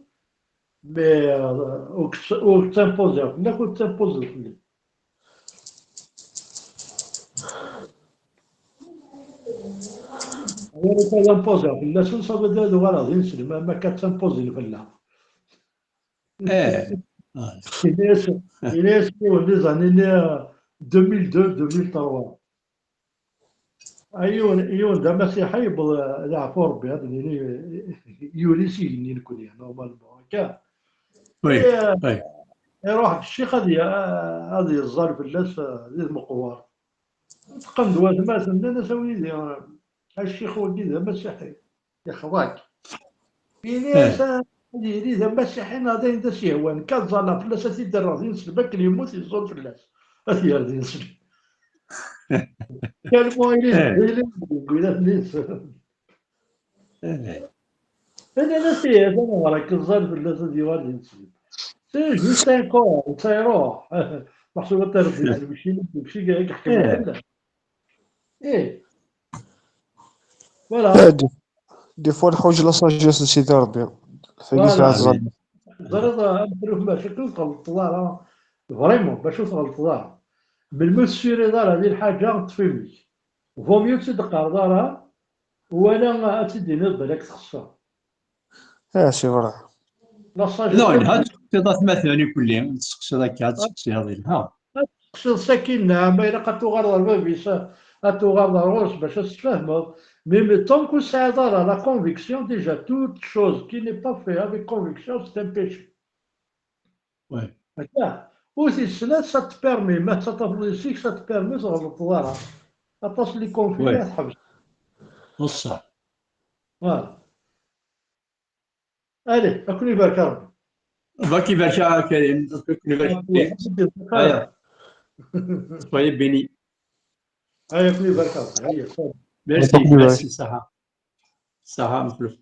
Mais, euh, ur k-, ur k-ttimpoziɣ fell-ak, ur tettimpoziḍ fell-i. Wala ad impoziɣ fell-asen, ça veut dire ad uɣaleɣ d ineslem, am akka ad ttimpoziɣ fell-aɣ. Eh. Ini-as, ini-as yiwen di zanin, euh, deux mille deux, deux mille trois. A yiwen, yiwen d amasiḥi, yewweḍ, eh, leɛfu Rebbi, ad nini, yuli s igenni nekkni, normalement, akka. Oui, eh, oui. Iruḥ-d ccix ad y-, ad yeẓẓal fell-as, eh, di tmeqwart. Teqqen-d watmaten, nnan-as, "A widi, a ccix-wagi d amasiḥi, yexḍa-k." Ini-as, eh, ad yili d amasiḥi neɣ d ayen d as-yehwan, nekk ad ẓalleɣ fell-as, ad t-id-rreɣ d ineslem akken yemmut, yeẓẓul fell-as. Ad t-yerr d ineslem. Tellement il est, eh, il est, il est, il est. Eh. Nnan-as, "Ih, atan ɣer-k, ẓẓal fell-as ad yuɣal d ineslem." C'est juste un corps, netta iruḥ. Meḥsub ad terreḍ d ineslem, keččini, kečči i iḥekmen fell-as. Eh. Voilà. Eh, des, des fois, nḥuǧ la sagesse n Sidi Rebbi. Tagi voilà. Teɛẓem. Teẓriḍ, a Mexluf, bac akken ur tɣelṭeḍ ara, vraiment, bac ur tɣelṭeḍ ara. Melmi ur tessiriḍ ara di lḥaǧa, ṭṭef imi-k. Vaut mieux ur tt-id-teqqareḍ ara, wala ad tt-id-tiniḍ balak texṣer. Ah, c'est vrai. La sagesse. Non, yelha ad teqsiḍ atmaten ikelli, ad teqsiḍ akka, ad teqsiḍ, yelha. Ad teqsiḍ sakin, neɣ ma ilaq ad tuɣaleḍ ɣer bab-is, ad tuɣaleḍ ɣer ɣur-s bac ad s-tfehmeḍ. Mais, mais tant que ur tesɛiḍ ara la conviction, déjà, toute chose qui n'est pas fait avec conviction, c'est un péché. Ouais. Akka, ur t-issnat, ça te permet, ma tettaṭṭafeḍ yes-k, ça te permet tɣelṭeḍ ara. Aṭas n les conflits, ouais, ad tḥebseḍ. Ṣṣeḥ. Voilà. Allez, ad ken-ibarek Rebbi. Ad ken-ibarek a Karim, ad ken-ibarek Rebbi. Aya. Soyez bénis. Aya, ad ken-ibarek Rebbi. Aya, salut. Merci, merci, ṣṣeḥḥa. Ṣṣeḥḥa, Mexluf.